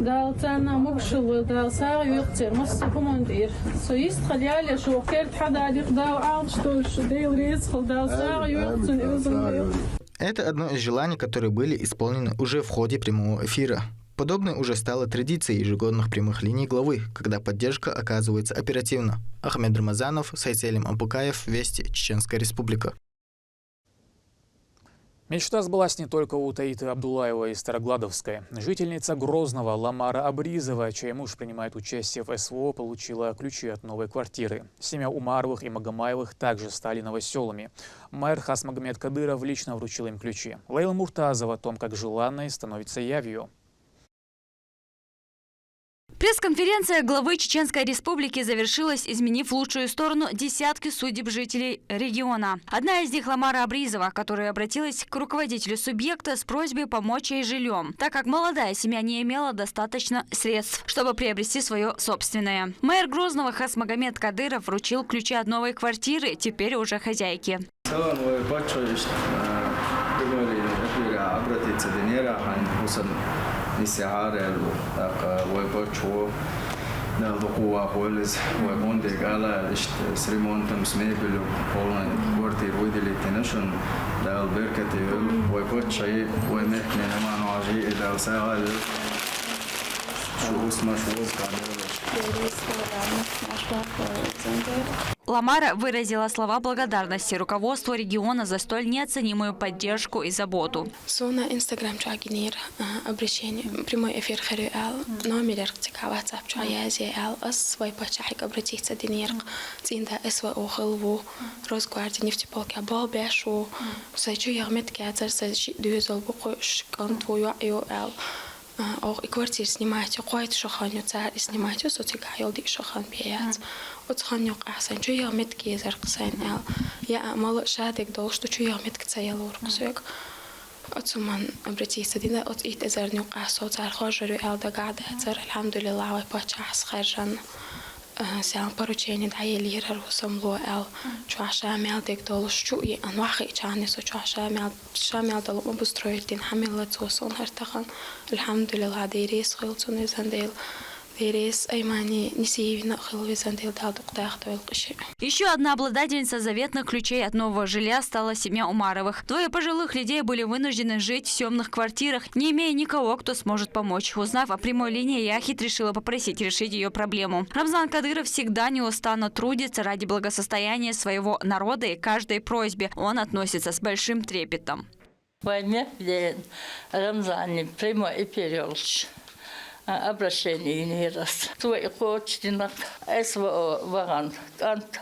Дала царна могушалла войла, Дала сагӀа йойла церан массо а хӀуманна тӀера. Со йистхила яле шух керда хьадалих, Дала Ӏалашдойла шу, Дела реза хила, Дала сагӀа йойла цунна и везан Дела. Это одно из желаний, которые были исполнены уже в ходе прямого эфира. Подобное уже стало традицией ежегодных прямых линий главы, когда поддержка оказывается оперативно. Ахмед Рамазанов, Сайцелим Абукаев, Вести, Чеченская Республика. Мечта сбылась не только у Таиты Абдуллаевой из Старогладовской. Жительница Грозного Ламара Абризова, чей муж принимает участие в СВО, получила ключи от новой квартиры. Семья Умаровых и Магомаевых также стали новосёлами. Мэр Хасмагомед Кадыров лично вручил им ключи. Лейла Муртазова о том, как желанное становится явью. Пресс-конференция главы Чеченской Республики завершилась, изменив в лучшую сторону десятки судеб жителей региона. Одна из них — Ламара Абризова, которая обратилась к руководителю субъекта с просьбой помочь ей жильем, так как молодая семья не имела достаточно средств, чтобы приобрести свое собственное. Мэр Грозного Хасмагомед Кадыров вручил ключи от новой квартиры, теперь уже хозяйки. Салам, вай паччахьо, ишт, э, прямой эфирра обратиться динера, хӀанз хӀусам нисихьарел, так, э, вай паччахьо, Дала дукха вахавелиз, вай фондег ала, ишт, с ремонтом, с мебелью, полная квартира выделить динашун, Дала беркате вел, вай паччахьи, вай мехкани наман важи, и Дала сагӀа вел. Шу хӀусамаш воз каналаш. Ламара выразила слова благодарности руководству региона за столь неоценимую поддержку и заботу. Сона Instagram чу гинера, а, обращение, прямой эфир хир ю аьлла, номер ярх цига WhatsApp чу язъе аьлла, ас вай паччахьига обратиться динера. ЦӀийндӀа СВО хилла ву, Росгвардия нефтеполка болх беш ву, сай чу ягӀа меттиг яцар, сай шиъ доьзал бу, кхо кӀант ву, йоӀ ю аьлла. А, оаха и квартира снимать ю, кхойтта шу хан ю цар и снимать ю, со цигахь йола диъ шу хан бе яц. Оцу хан юкъахь сайна чу ягӀа меттиг езар-кх сайна аьлла. Я а мала а шадерг долуш ду, чу ягӀа меттиг ца ялур-кх соьга. Оцу ман обратиться дина, оцу итт эзарна юкъахь со цара хоржур ю аьлла дагахь дацар, алхьамдулиллахӀ, вай паччахьас хаьржина. Э, сел поручение дӀаелира хӀара хӀусам ло аьлла, чохь ша мел дерг долуш чу а еана, ваххиъчарна со чохь ша мел, ша мел долу обустроить дина хьан мел лацо суна хӀара тахана. АлхьамдулиллахӀ, Дела реза хила цунна везан Дела. Дела реза Аймани Нисиевна а хила везан Дела, Дала дукха даха дойла кхин шиъ. Ещё одна обладательница заветных ключей от нового жилья стала семья Умаровых. Двое пожилых людей были вынуждены жить в съёмных квартирах, не имея никого, кто сможет помочь. Узнав о прямой линии, Яхит решила попросить решить её проблему. Рамзан Кадыров всегда неустанно трудится ради благосостояния своего народа, и к каждой просьбе он относится с большим трепетом. Вай мехкден Рамзанна прямой эфир йолчу, а, обращение йинера ас. Цо и кхочушдина, СВО вахана кӀант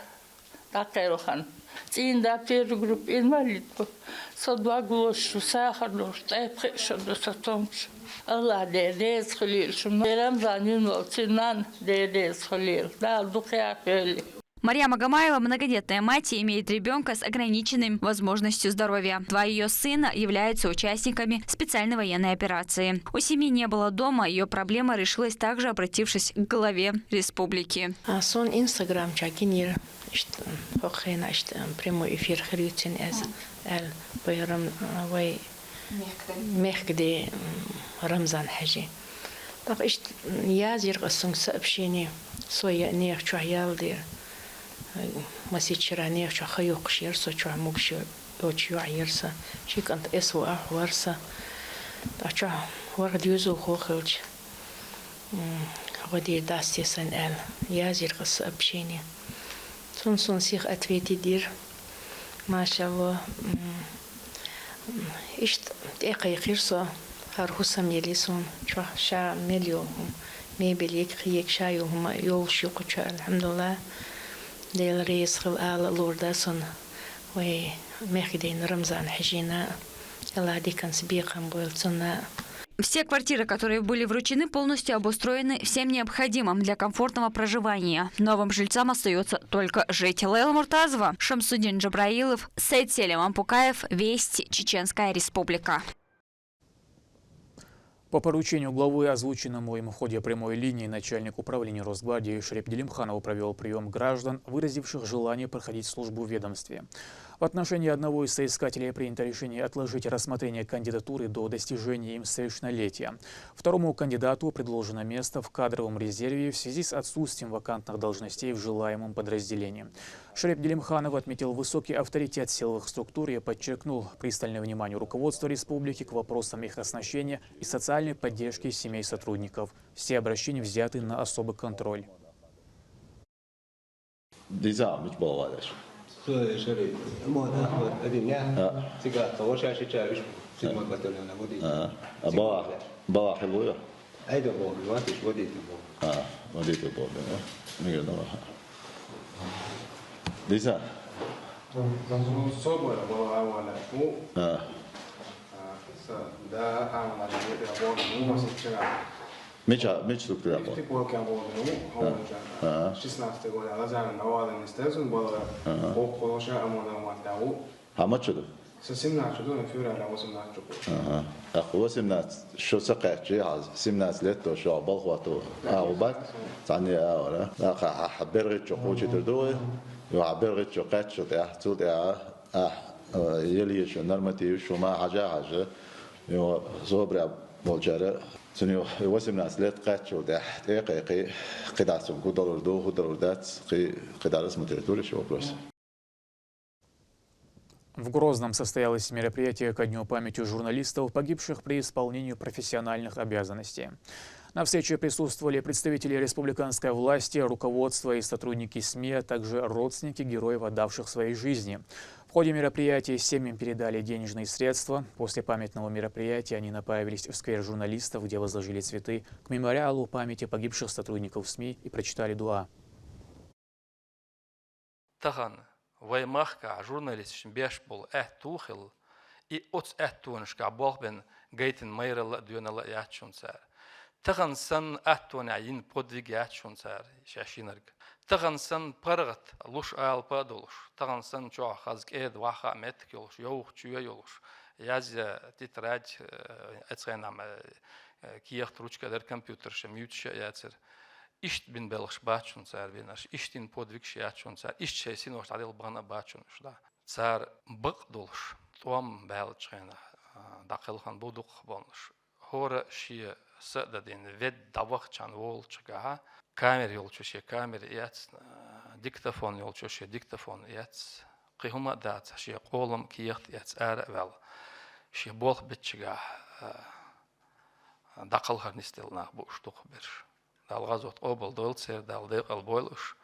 дӀакхелхина. ЦӀийнда первый группа инвалид ву. Со дог лозуш ву, сахар долуш, ткъе пхиъ шо ду сан томаш. АллахӀ Дела реза хуьлийла шуна. Рамзан вина волу цуьнан Дела реза хуьлийла. Дала дукха яхъйойла. Марьям Агамаева — многодетная мать и имеет ребёнка с ограниченной возможностью здоровья. Два её сына являются участниками специальной военной операции. У семьи не было дома, её проблема решилась, также обратившись к главе республики. А, сон Instagram чу гинера, иштта, хӀокху хенахь иштта прямой эфир хир ю цуьнан аьлла, вай Рам-, вай мехкда, м, Рамзан-Хьаьжин. ТӀаккха иштта, м, язйира ас цуьнга сообщение, со я нехан чохь яла дера. Масийтта шарахь нехан чохь хан йоккхуш яра со, чохь могуш йо-, йоцуш йоӀ яра сан. Ши кӀант СВО-ахь вара сан. ТӀаккха чохь ворхӀ доьзалхо хилча, м, гӀо дийр дац те сан аьлла, язйира ас сообщение. Цунна суна сиха ответить дира. Машалла, м, иштта тӀекхайкхира со, хӀара хӀусам елира суна, чохь ша мел йолу хӀума, мебель, егг-кхин егг ша йолу хӀума йолуш ю кху чу, алхьамдулиллахӀ. Дела реза хила ала а лур дан суна, вай мехкден Рамзан-Хьаьжина, АллахӀ диканца бекхам бойла цунна. Все квартиры, которые были вручены, полностью обустроены всем необходимым для комфортного проживания. Новым жильцам остаётся только жить. Лейла Муртазова, Шамсудин Джабраилов, Сайд-Селим Ампукаев, Вести, Чеченская Республика. По поручению главы, озвученному им в ходе прямой линии, начальник управления Росгвардии Шарип Делимханов провёл приём граждан, выразивших желание проходить службу в ведомстве. В отношении одного из соискателей принято решение отложить рассмотрение кандидатуры до достижения им совершеннолетия. Второму кандидату предложено место в кадровом резерве в связи с отсутствием вакантных должностей в желаемом подразделении. Шарип Делимханов отметил высокий авторитет силовых структур и подчеркнул пристальное внимание руководства республики к вопросам их оснащения и социальной поддержки семей сотрудников. Все обращения взяты на особый контроль. Диза, мича бала валеш? Шари, шари. Мо да, вот, один я. А. Цига, того шаша чавиш, седьмой батальон, вот и. А. А бала, бала хилуя? Айда бо, вот и, вот и бо. А, вот и бо, да. Мига да. Диза. Собора бала валеш. А. А, са, да, а, валеш, я бо, ну, масичера. Мича, мича структуре яхо? Типа кабо, ну, хавча. Ага. Шестнадцатый год, Лазаран, Авалан, Стезун, Болга, Ага. Околоша, Амона, Матау. Хьа мача ду? Са семнадцать ду, феврале восемнадцать ду. Ага. Ах, восемнадцать, шо са кхачи, а семнадцать лет то шо балхвато. А, убат? Цани авара. Ах, ах, ах, бергит чо кучи турду. Ё, а бергит чо кхачи, а, цул, а, а, э, ели шо норматив, шо ма хажа хажа. Ё, собря болчара. Цуни восемнадцать лет кхачи, да. Э, кхи, кхи, кхидасун, кудалур ду, кудалур дац, кхи, кхидалас смотрит, реши вопрос. В Грозном состоялось мероприятие ко Дню памяти журналистов, погибших при исполнении профессиональных обязанностей. На встрече присутствовали представители республиканской власти, руководства и сотрудники СМИ, а также родственники героев, отдавших свои жизни. В ходе мероприятия семьям передали денежные средства. После памятного мероприятия они направились в сквер журналистов, где возложили цветы к мемориалу памяти погибших сотрудников СМИ и прочитали дуа. Тахан вай махкахь журналисташна беш болу аьтту хилла, и оцу аьттонашкахь болх бен гайтина майралла а, доьналла а яц шуна цара. Тахан санна аьттонехь йина подвиг яц шуна цара шаьш йинарг. Тахан санна паргӀат луш алапа а долуш, тахан санна чохь хаза кӀеда ваххьа а меттиг йолуш, йовха чоь а йолуш, язъя тетрадь, э, эцхенахь, э, кехат, ручка дара, компьютерш а, муьйцуш а яцара. Иштта бина белхаш бац шуна цара бинарш, иштта йина подвигаш яц шуна цара, иштта шайн синош дӀаделла бахана а бац шуна уьш дӀа. Цара бакъ долуш, тӀом баьллачу хенахь, а, дӀакхелхина бу дукхахболнаш. ХӀора шен са а дадийна, ведда дӀавахчахьана волучу гахьа, камера йолчу шен камера эцна, а, диктофон йолчу шен диктофон эцна, кхин хӀума а дац, шен къолам кехат эцна ара а ваьлла. Шен болх беччигахь, а, дӀакхалхар нисделла нах бу уьш дукхахберш. Далла гӀазот къобалдойла церан, Далла декъал бойла уьш.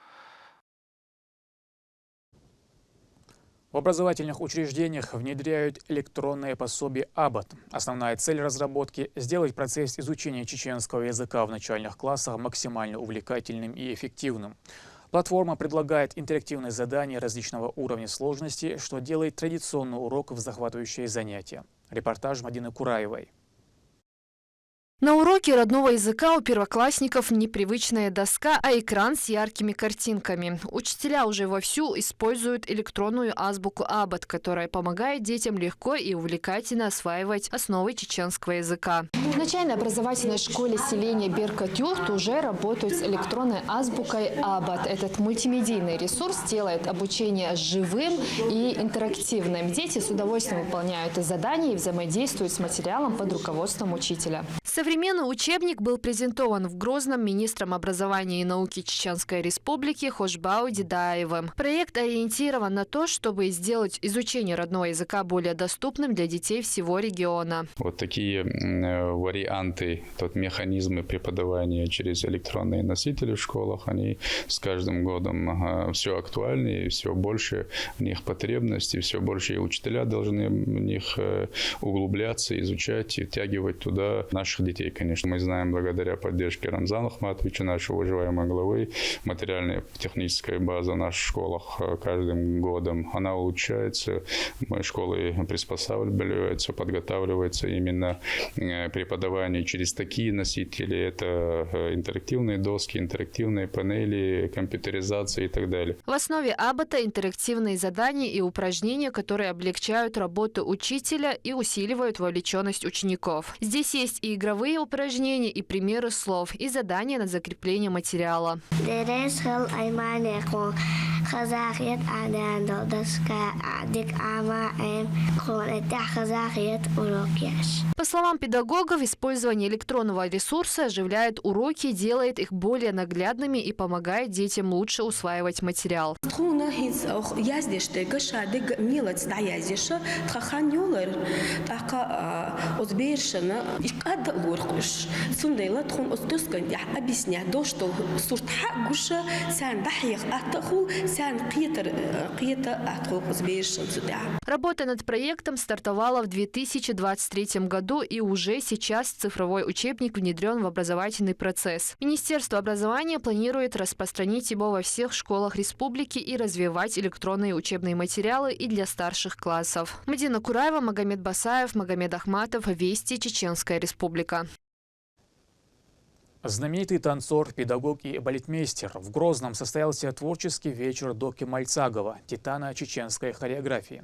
В образовательных учреждениях внедряют электронное пособие «Абат». Основная цель разработки — сделать процесс изучения чеченского языка в начальных классах максимально увлекательным и эффективным. Платформа предлагает интерактивные задания различного уровня сложности, что делает традиционный урок в захватывающее занятие. Репортаж Мадины Кураевой. На уроке родного языка у первоклассников не привычная доска, а экран с яркими картинками. Учителя уже вовсю используют электронную азбуку «Абат», которая помогает детям легко и увлекательно осваивать основы чеченского языка. В начальной образовательной школе селения Беркат-Юрт уже работают с электронной азбукой «Абат». Этот мультимедийный ресурс делает обучение живым и интерактивным. Дети с удовольствием выполняют задания и взаимодействуют с материалом под руководством учителя. Современный учебник был презентован в Грозном министром образования и науки Чеченской Республики Хошбау Дидаевым. Проект ориентирован на то, чтобы сделать изучение родного языка более доступным для детей всего региона. Вот такие, м, э, варианты, тот механизмы преподавания через электронные носители в школах, они с каждым годом все актуальнее, все больше в них потребности, все больше и учителя должны в них, э, углубляться, изучать и втягивать туда наших детей, конечно. Мы знаем, благодаря поддержке Рамзана Ахматовича, нашего уважаемого главы, материальная техническая база в наших школах, э, каждым годом, она улучшается. Мы школы приспосабливаются, подготавливаются именно, э, преподавание через такие носители. Это, э, интерактивные доски, интерактивные панели, компьютеризация и так далее. В основе «Абата» интерактивные задания и упражнения, которые облегчают работу учителя и усиливают вовлеченность учеников. Здесь есть и игровые упражнения, и примеры слов, и задания на закрепление материала. Дерес хал аймане кон хазахет анен до доска адик ама эм кон это хазахет урок яш. По словам педагогов, использование электронного ресурса оживляет уроки, делает их более наглядными и помогает детям лучше усваивать материал. Тхуна хӀинца ох яздеш дерга ша дерга мелаца дӀаяздеша, тха хан йолар, тӀаккха, а, оцу берашна и кӀадда а лорхуш. Цундела тхуна оцу доскан тӀехь объяснять долуш долу сурт хьа а гуша, царна дӀахьеха атта а хула, царна кхетар, а, кхета атта хула оцу берашна цу тӀехь. Работа над проектом стартовала в две тысячи двадцать третьем году, и уже сейчас цифровой учебник внедрён в образовательный процесс. Министерство образования планирует распространить его во всех школах республики и развивать электронные учебные материалы и для старших классов. Мадина Кураева, Магомед Басаев, Магомед Ахматов, Вести, Чеченская Республика. Знаменитый танцор, педагог и балетмейстер. В Грозном состоялся творческий вечер Доки Мальцагова, титана чеченской хореографии.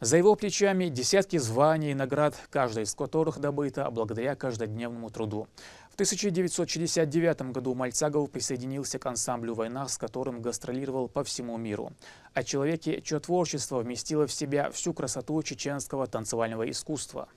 За его плечами десятки званий и наград, каждая из которых добыта благодаря каждодневному труду. В тысяча девятьсот шестьдесят девятом году Мальцагов присоединился к ансамблю «Вайнах», с которым гастролировал по всему миру. О человеке, чьё творчество вместило в себя всю красоту чеченского танцевального искусства.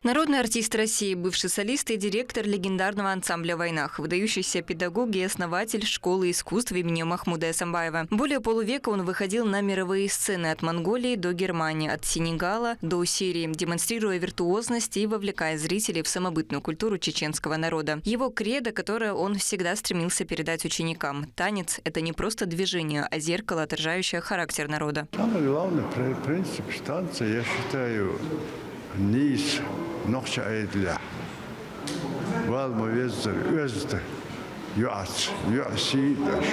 Народный артист России, бывший солист и директор легендарного ансамбля «Вайнах», выдающийся педагог и основатель школы искусств имени Махмуда Эсамбаева. Более полувека он выходил на мировые сцены, от Монголии до Германии, от Сенегала до Сирии, демонстрируя виртуозность и вовлекая зрителей в самобытную культуру чеченского народа. Его кредо, которое он всегда стремился передать ученикам: танец — это не просто движение, а зеркало, отражающее характер народа. Самый главный при- принцип танца, я считаю, нийса нохчий Ӏадатах. Валма веззар оьзда юац, юа сий даш,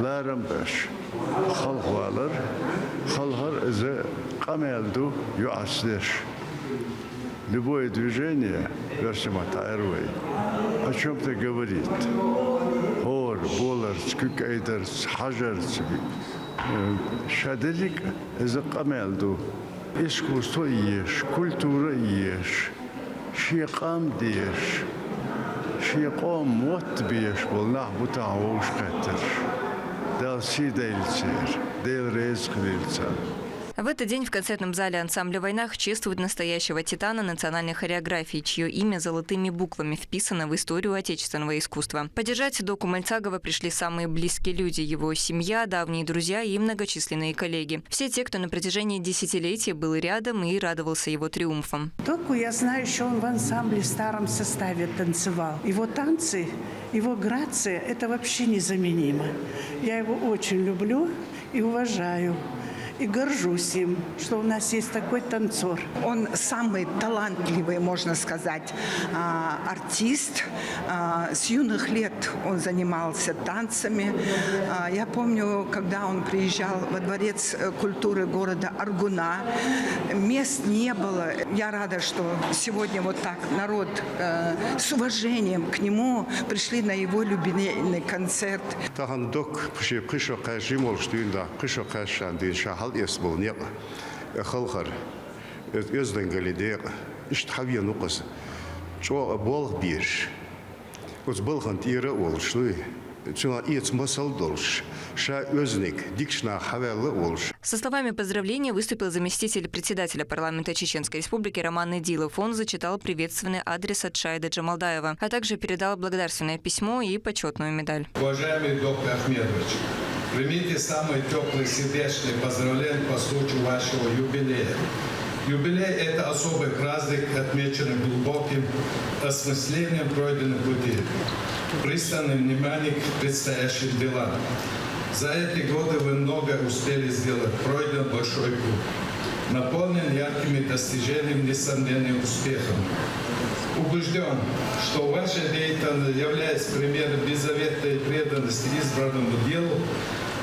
ларам даш, халхавалар, халхар иза къамаьл ду юац деш. Любое движение, версия матаэр вай, о чем-то говорит. ХӀора, боларца, куьг айдарца, хьажарца, э, ша дерриг иза къамаьл ду. Искусство еш, культура еш, шен къам деш, шен къоман мотт беш болу нах бу тахана вовшахкхеттарш. Дала сий дайла церан, Дела реза хилийла царна. В этот день в концертном зале ансамбля «Вайнах» чествуют настоящего титана национальной хореографии, чье имя золотыми буквами вписано в историю отечественного искусства. Поддержать Доку Мальцагова пришли самые близкие люди: его семья, давние друзья и многочисленные коллеги. Все те, кто на протяжении десятилетий был рядом и радовался его триумфам. Доку, я знаю, еще он в ансамбле в старом составе танцевал. Его танцы, его грация, это вообще незаменимо. Я его очень люблю и уважаю. И горжусь им, что у нас есть такой танцор. Он самый талантливый, можно сказать, а, артист. А, с юных лет он занимался танцами. А, я помню, когда он приезжал во дворец э, культуры города Аргуна, мест не было. Я рада, что сегодня вот так народ э, с уважением к нему пришли на его юбилейный концерт. Тахана Доку кхин шо кхаьчна йолуш дуьйна даккха, кхин шо кхаьчна дуьйна ша хьалаэцна болу некъ, э, халхар, э, оьздангаллин декъа, иштта хьавеана ву-кх иза. ЧӀогӀа болх беш, оцу балхана тӀера а волуш, дуй, цуьнан эца масал а долуш, ша оьздангаллин дикачу наха хьаваьлла а волуш. Со словами поздравления выступил заместитель председателя парламента Чеченской Республики Роман Эдилов. Он зачитал приветственный адрес от Шайда Джамалдаева, а также передал благодарственное письмо и почётную медаль. Уважаемый Доку Ахмедович, примите самые теплые сердечные поздравления по случаю вашего юбилея. Юбилей — это особый праздник, отмеченный глубоким осмыслением пройденного пути, пристальным вниманием к предстоящим делам. За эти годы вы многое успели сделать, пройден большой путь, наполнен яркими достижениями, несомненным успехом. Убежден, что ваша деятельность является примером беззаветной преданности избранному делу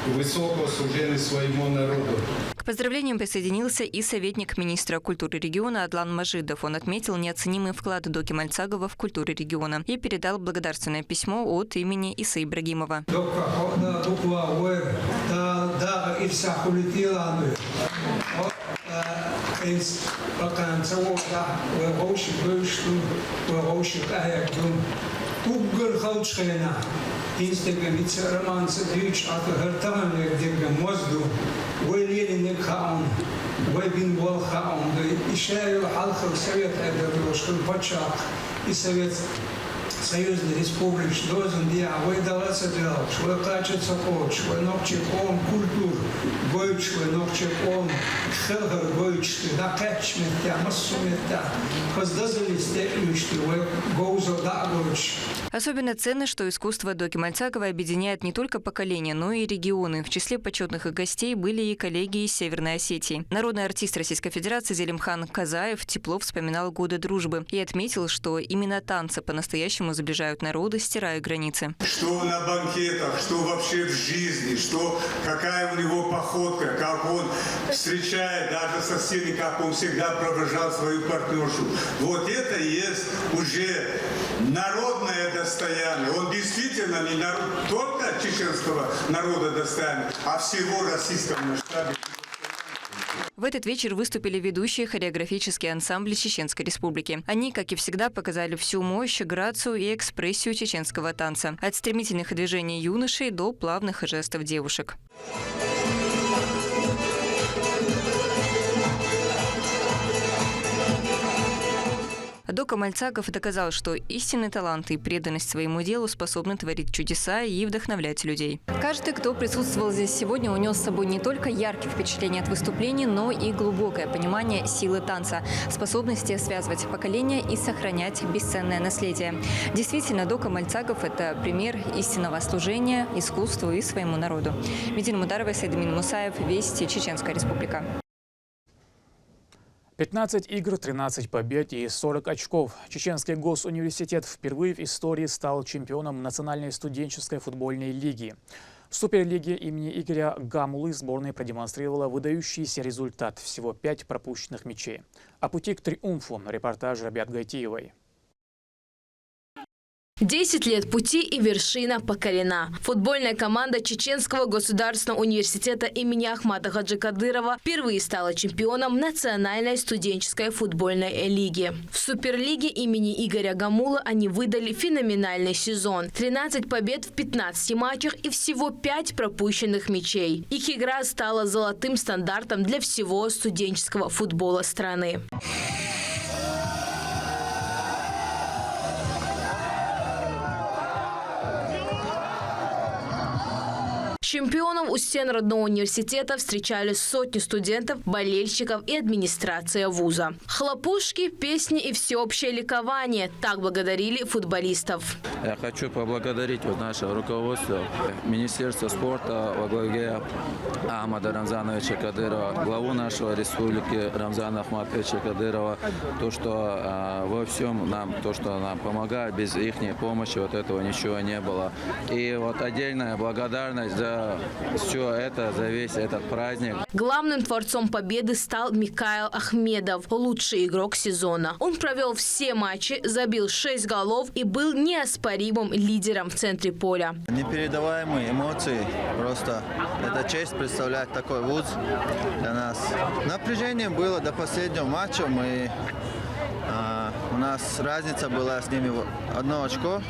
и высокого служения своему народу. К поздравлениям присоединился и советник министра культуры региона Адлан Мажидов. Он отметил неоценимый вклад Доки Мальцагова в культуру региона и передал благодарственное письмо от имени Исы Ибрагимова. Доку, хьо а дукха вахавойла, Дала даггара ирсах хуьлийла а дуй. Хьо а, хӀинца баккхана ца вогӀу, вай вовшийн вевзаш ду, вай вовшийн къахьега ду. Уггар халчу хенахь, хӀинца дерг мица а романца дуьйцуш Ӏа ду, хӀара таханлера дерг моз ду. Вай лелийнарг хаьа хьуна, вай бина болх хаьа хьуна ду. И ша йолу хьалхара совет Ӏедал йолуш хилла пачхьалкх, и Совет Союзан республикаш дозанна дехьа вай дала а ца доьлхуш, вай кхача а ца кхочуш, вай нохчийн къоман культура гойтуш, вай нохчийн къоман хелхар гойтуш, дӀакхаьчначу меттехь, массо а меттехь, хаза дозаллица тӀе а оьшуш, вай говзалла дӀа а гойтуш. Особенно ценно, что искусство Доки Мальцагова объединяет не только поколения, но и регионы. В числе почётных гостей были и коллеги из Северной Осетии. Народный артист Российской Федерации Зелимхан Казаев тепло вспоминал годы дружбы и отметил, что именно танцы по-настоящему сближают народы, стирают границы. Что на банкетах, что вообще в жизни, что, какая у него походка, как он встречает даже соседей, как он всегда провожал свою партнершу. Вот это и есть уже народное достояние. Он действительно не народ, только чеченского народа достояние, а всего российского масштаба. В этот вечер выступили ведущие хореографические ансамбли Чеченской Республики. Они, как и всегда, показали всю мощь, грацию и экспрессию чеченского танца. От стремительных движений юношей до плавных жестов девушек. Дока Мальцагов доказал, что истинный талант и преданность своему делу способны творить чудеса и вдохновлять людей. Каждый, кто присутствовал здесь сегодня, унес с собой не только яркие впечатления от выступлений, но и глубокое понимание силы танца, способности связывать поколения и сохранять бесценное наследие. Действительно, Дока Мальцагов — это пример истинного служения искусству и своему народу. Медина Мударова, Сайдамин Мусаев, «Вести», Чеченская Республика. Пятнадцать игр, тринадцать побед и сорок очков. Чеченский госуниверситет впервые в истории стал чемпионом Национальной студенческой футбольной лиги. В Суперлиге имени Игоря Гамулы сборная продемонстрировала выдающийся результат. Всего пять пропущенных мячей. О пути к триумфу — репортаж Рабиат Гайтиевой. Десять лет пути и вершина покорена. Футбольная команда Чеченского государственного университета имени Ахмата Хаджи Кадырова впервые стала чемпионом Национальной студенческой футбольной лиги. В Суперлиге имени Игоря Гамулы они выдали феноменальный сезон. Тринадцать побед в пятнадцати матчах и всего пять пропущенных мячей. Их игра стала золотым стандартом для всего студенческого футбола страны. Чемпионов у стен родного университета встречали сотни студентов, болельщиков и администрация вуза. Хлопушки, песни и всеобщее ликование. Так благодарили футболистов. Я хочу поблагодарить вот наше руководство, Министерство спорта во главе Ахмада Рамзановича Кадырова, главу нашего республики Рамзана Ахматовича Кадырова, то, что а, во всем нам, то, что нам помогает, без их помощи вот этого ничего не было. И вот отдельная благодарность за все это, за весь этот праздник. Главным творцом победы стал Микаил Ахмедов, лучший игрок сезона. Он провел все матчи, забил шесть голов и был неоспоримым лидером в центре поля. Непередаваемые эмоции. Просто это честь представлять такой вуз для нас. Напряжение было до последнего матча. Мы, а, у нас разница была с ними в одно очко.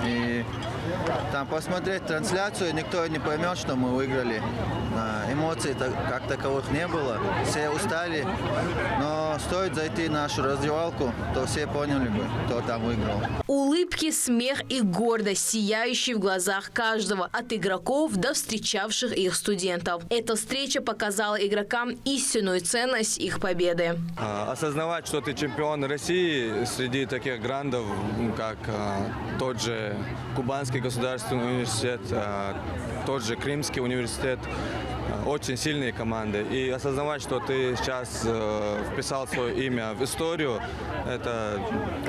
И там посмотреть трансляцию, никто не поймет, что мы выиграли. А, эмоций так, как таковых не было. Все устали. Но стоит зайти в нашу раздевалку, то все поняли бы, кто там выиграл. Улыбки, смех и гордость, сияющие в глазах каждого, от игроков до встречавших их студентов. Эта встреча показала игрокам истинную ценность их победы. А, осознавать, что ты чемпион России среди таких грандов, м, как а, тот же Кубанский государственный университет, а, тот же Крымский университет, а, очень сильные команды. И осознавать, что ты сейчас э, вписал свое имя в историю, это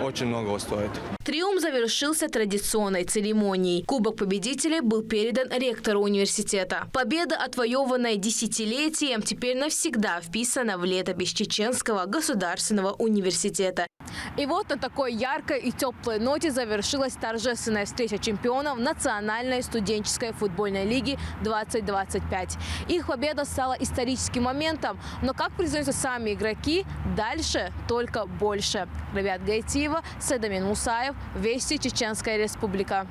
очень многого стоит. Триумф завершился традиционной церемонией. Кубок победителей был передан ректору университета. Победа, отвоеванная десятилетием, теперь навсегда вписана в летопись Чеченского государственного университета. И вот на такой яркой и теплой ноте завершилась торжественная встреча чемпионов Национальной студенческой футбольной лиги двадцать двадцать пять. Их победа стала историческим моментом, но, как признаются сами игроки, дальше только больше. Рабиат Гайтиева, Сайдамин Мусаев, «Вести», Чеченская Республика.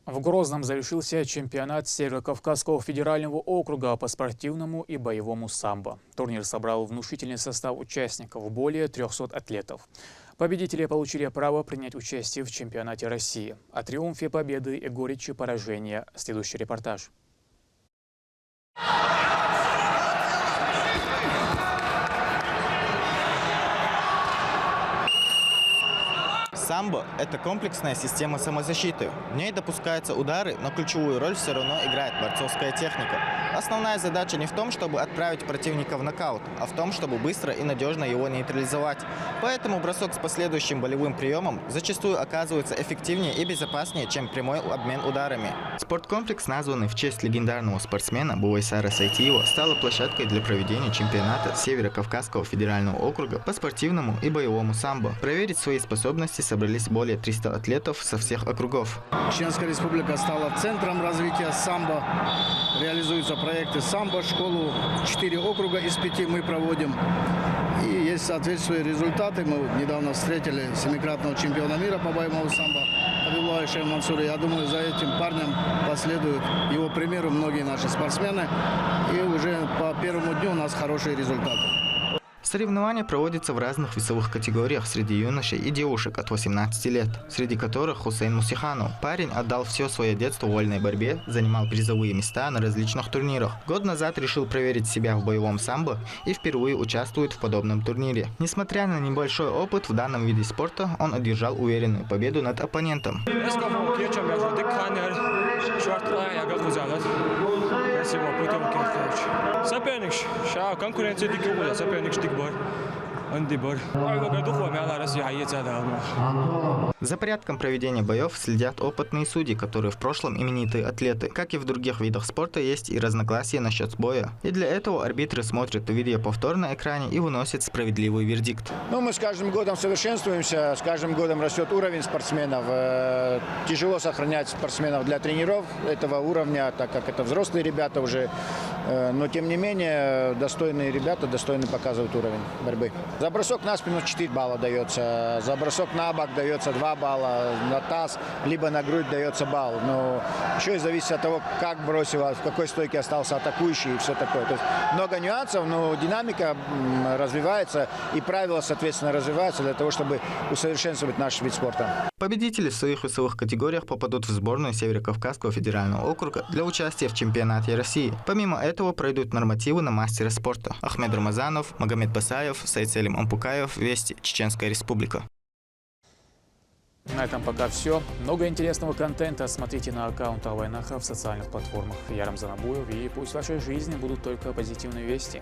В Грозном завершился чемпионат Северо-Кавказского федерального округа по спортивному и боевому самбо. Турнир собрал внушительный состав участников, более трёхсот атлетов. Победители получили право принять участие в чемпионате России. О триумфе, победы и горечи поражения следующий репортаж. С Самбо — это комплексная система самозащиты. В ней допускаются удары, но ключевую роль все равно играет борцовская техника. Основная задача не в том, чтобы отправить противника в нокаут, а в том, чтобы быстро и надежно его нейтрализовать. Поэтому бросок с последующим болевым приемом зачастую оказывается эффективнее и безопаснее, чем прямой обмен ударами. Спорткомплекс, названный в честь легендарного спортсмена Бувайсара Сайтиева, стала площадкой для проведения чемпионата Северо-Кавказского федерального округа по спортивному и боевому самбо. Проверить свои способности собрались более триста атлетов со всех округов. Чеченская Республика стала центром развития самбо. Реализуются проекты самбо, школу, четыре округа из пяти мы проводим. И есть соответствующие результаты. Мы вот недавно встретили семикратного чемпиона мира по боевому самбо Абдуллаха Шейх Мансура. Я думаю, за этим парнем последуют его примеру многие наши спортсмены. И уже по первому дню у нас хорошие результаты. Соревнования проводятся в разных весовых категориях среди юношей и девушек от восемнадцати лет, среди которых Хусейн Мусиханов. Парень отдал все свое детство вольной борьбе, занимал призовые места на различных турнирах. Год назад решил проверить себя в боевом самбо и впервые участвует в подобном турнире. Несмотря на небольшой опыт в данном виде спорта, он одержал уверенную победу над оппонентом. Es kaut ko kiečam jāžu dik haner, švart lai jāga kuzānat. Es jau putam kiečam. Sapieniks, šā konkurencija dik kuzā, sapieniks dik bar. Andi bar. Ai, vaga duho mēlā rasi jāiet sādā. За порядком проведения боев следят опытные судьи, которые в прошлом именитые атлеты. Как и в других видах спорта, есть и разногласия насчет боя. И для этого арбитры смотрят видеоповтор на экране и выносят справедливый вердикт. Ну, мы с каждым годом совершенствуемся, с каждым годом растет уровень спортсменов. Э, Тяжело сохранять спортсменов для тренировок этого уровня, так как это взрослые ребята уже. Э, Но, тем не менее, достойные ребята, достойно показывают уровень борьбы. За бросок на спину четыре балла дается, за бросок на бок дается два балла, на таз либо на грудь дается балл. Но еще и зависит от того, как бросил, а в какой стойке остался атакующий и все такое. То есть много нюансов, но динамика м, развивается, и правила, соответственно, развиваются для того, чтобы усовершенствовать наш вид спорта. Победители в своих весовых категориях попадут в сборную Северо-Кавказского федерального округа для участия в чемпионате России. Помимо этого пройдут нормативы на мастера спорта. Ахмед Рамазанов, Магомед Басаев, Сайцелим Ампукаев, Вести, Чеченская Республика. На этом пока все. Много интересного контента смотрите на аккаунте Алвайнаха в социальных платформах. Я Рамзан Абуев, и пусть в вашей жизни будут только позитивные вести.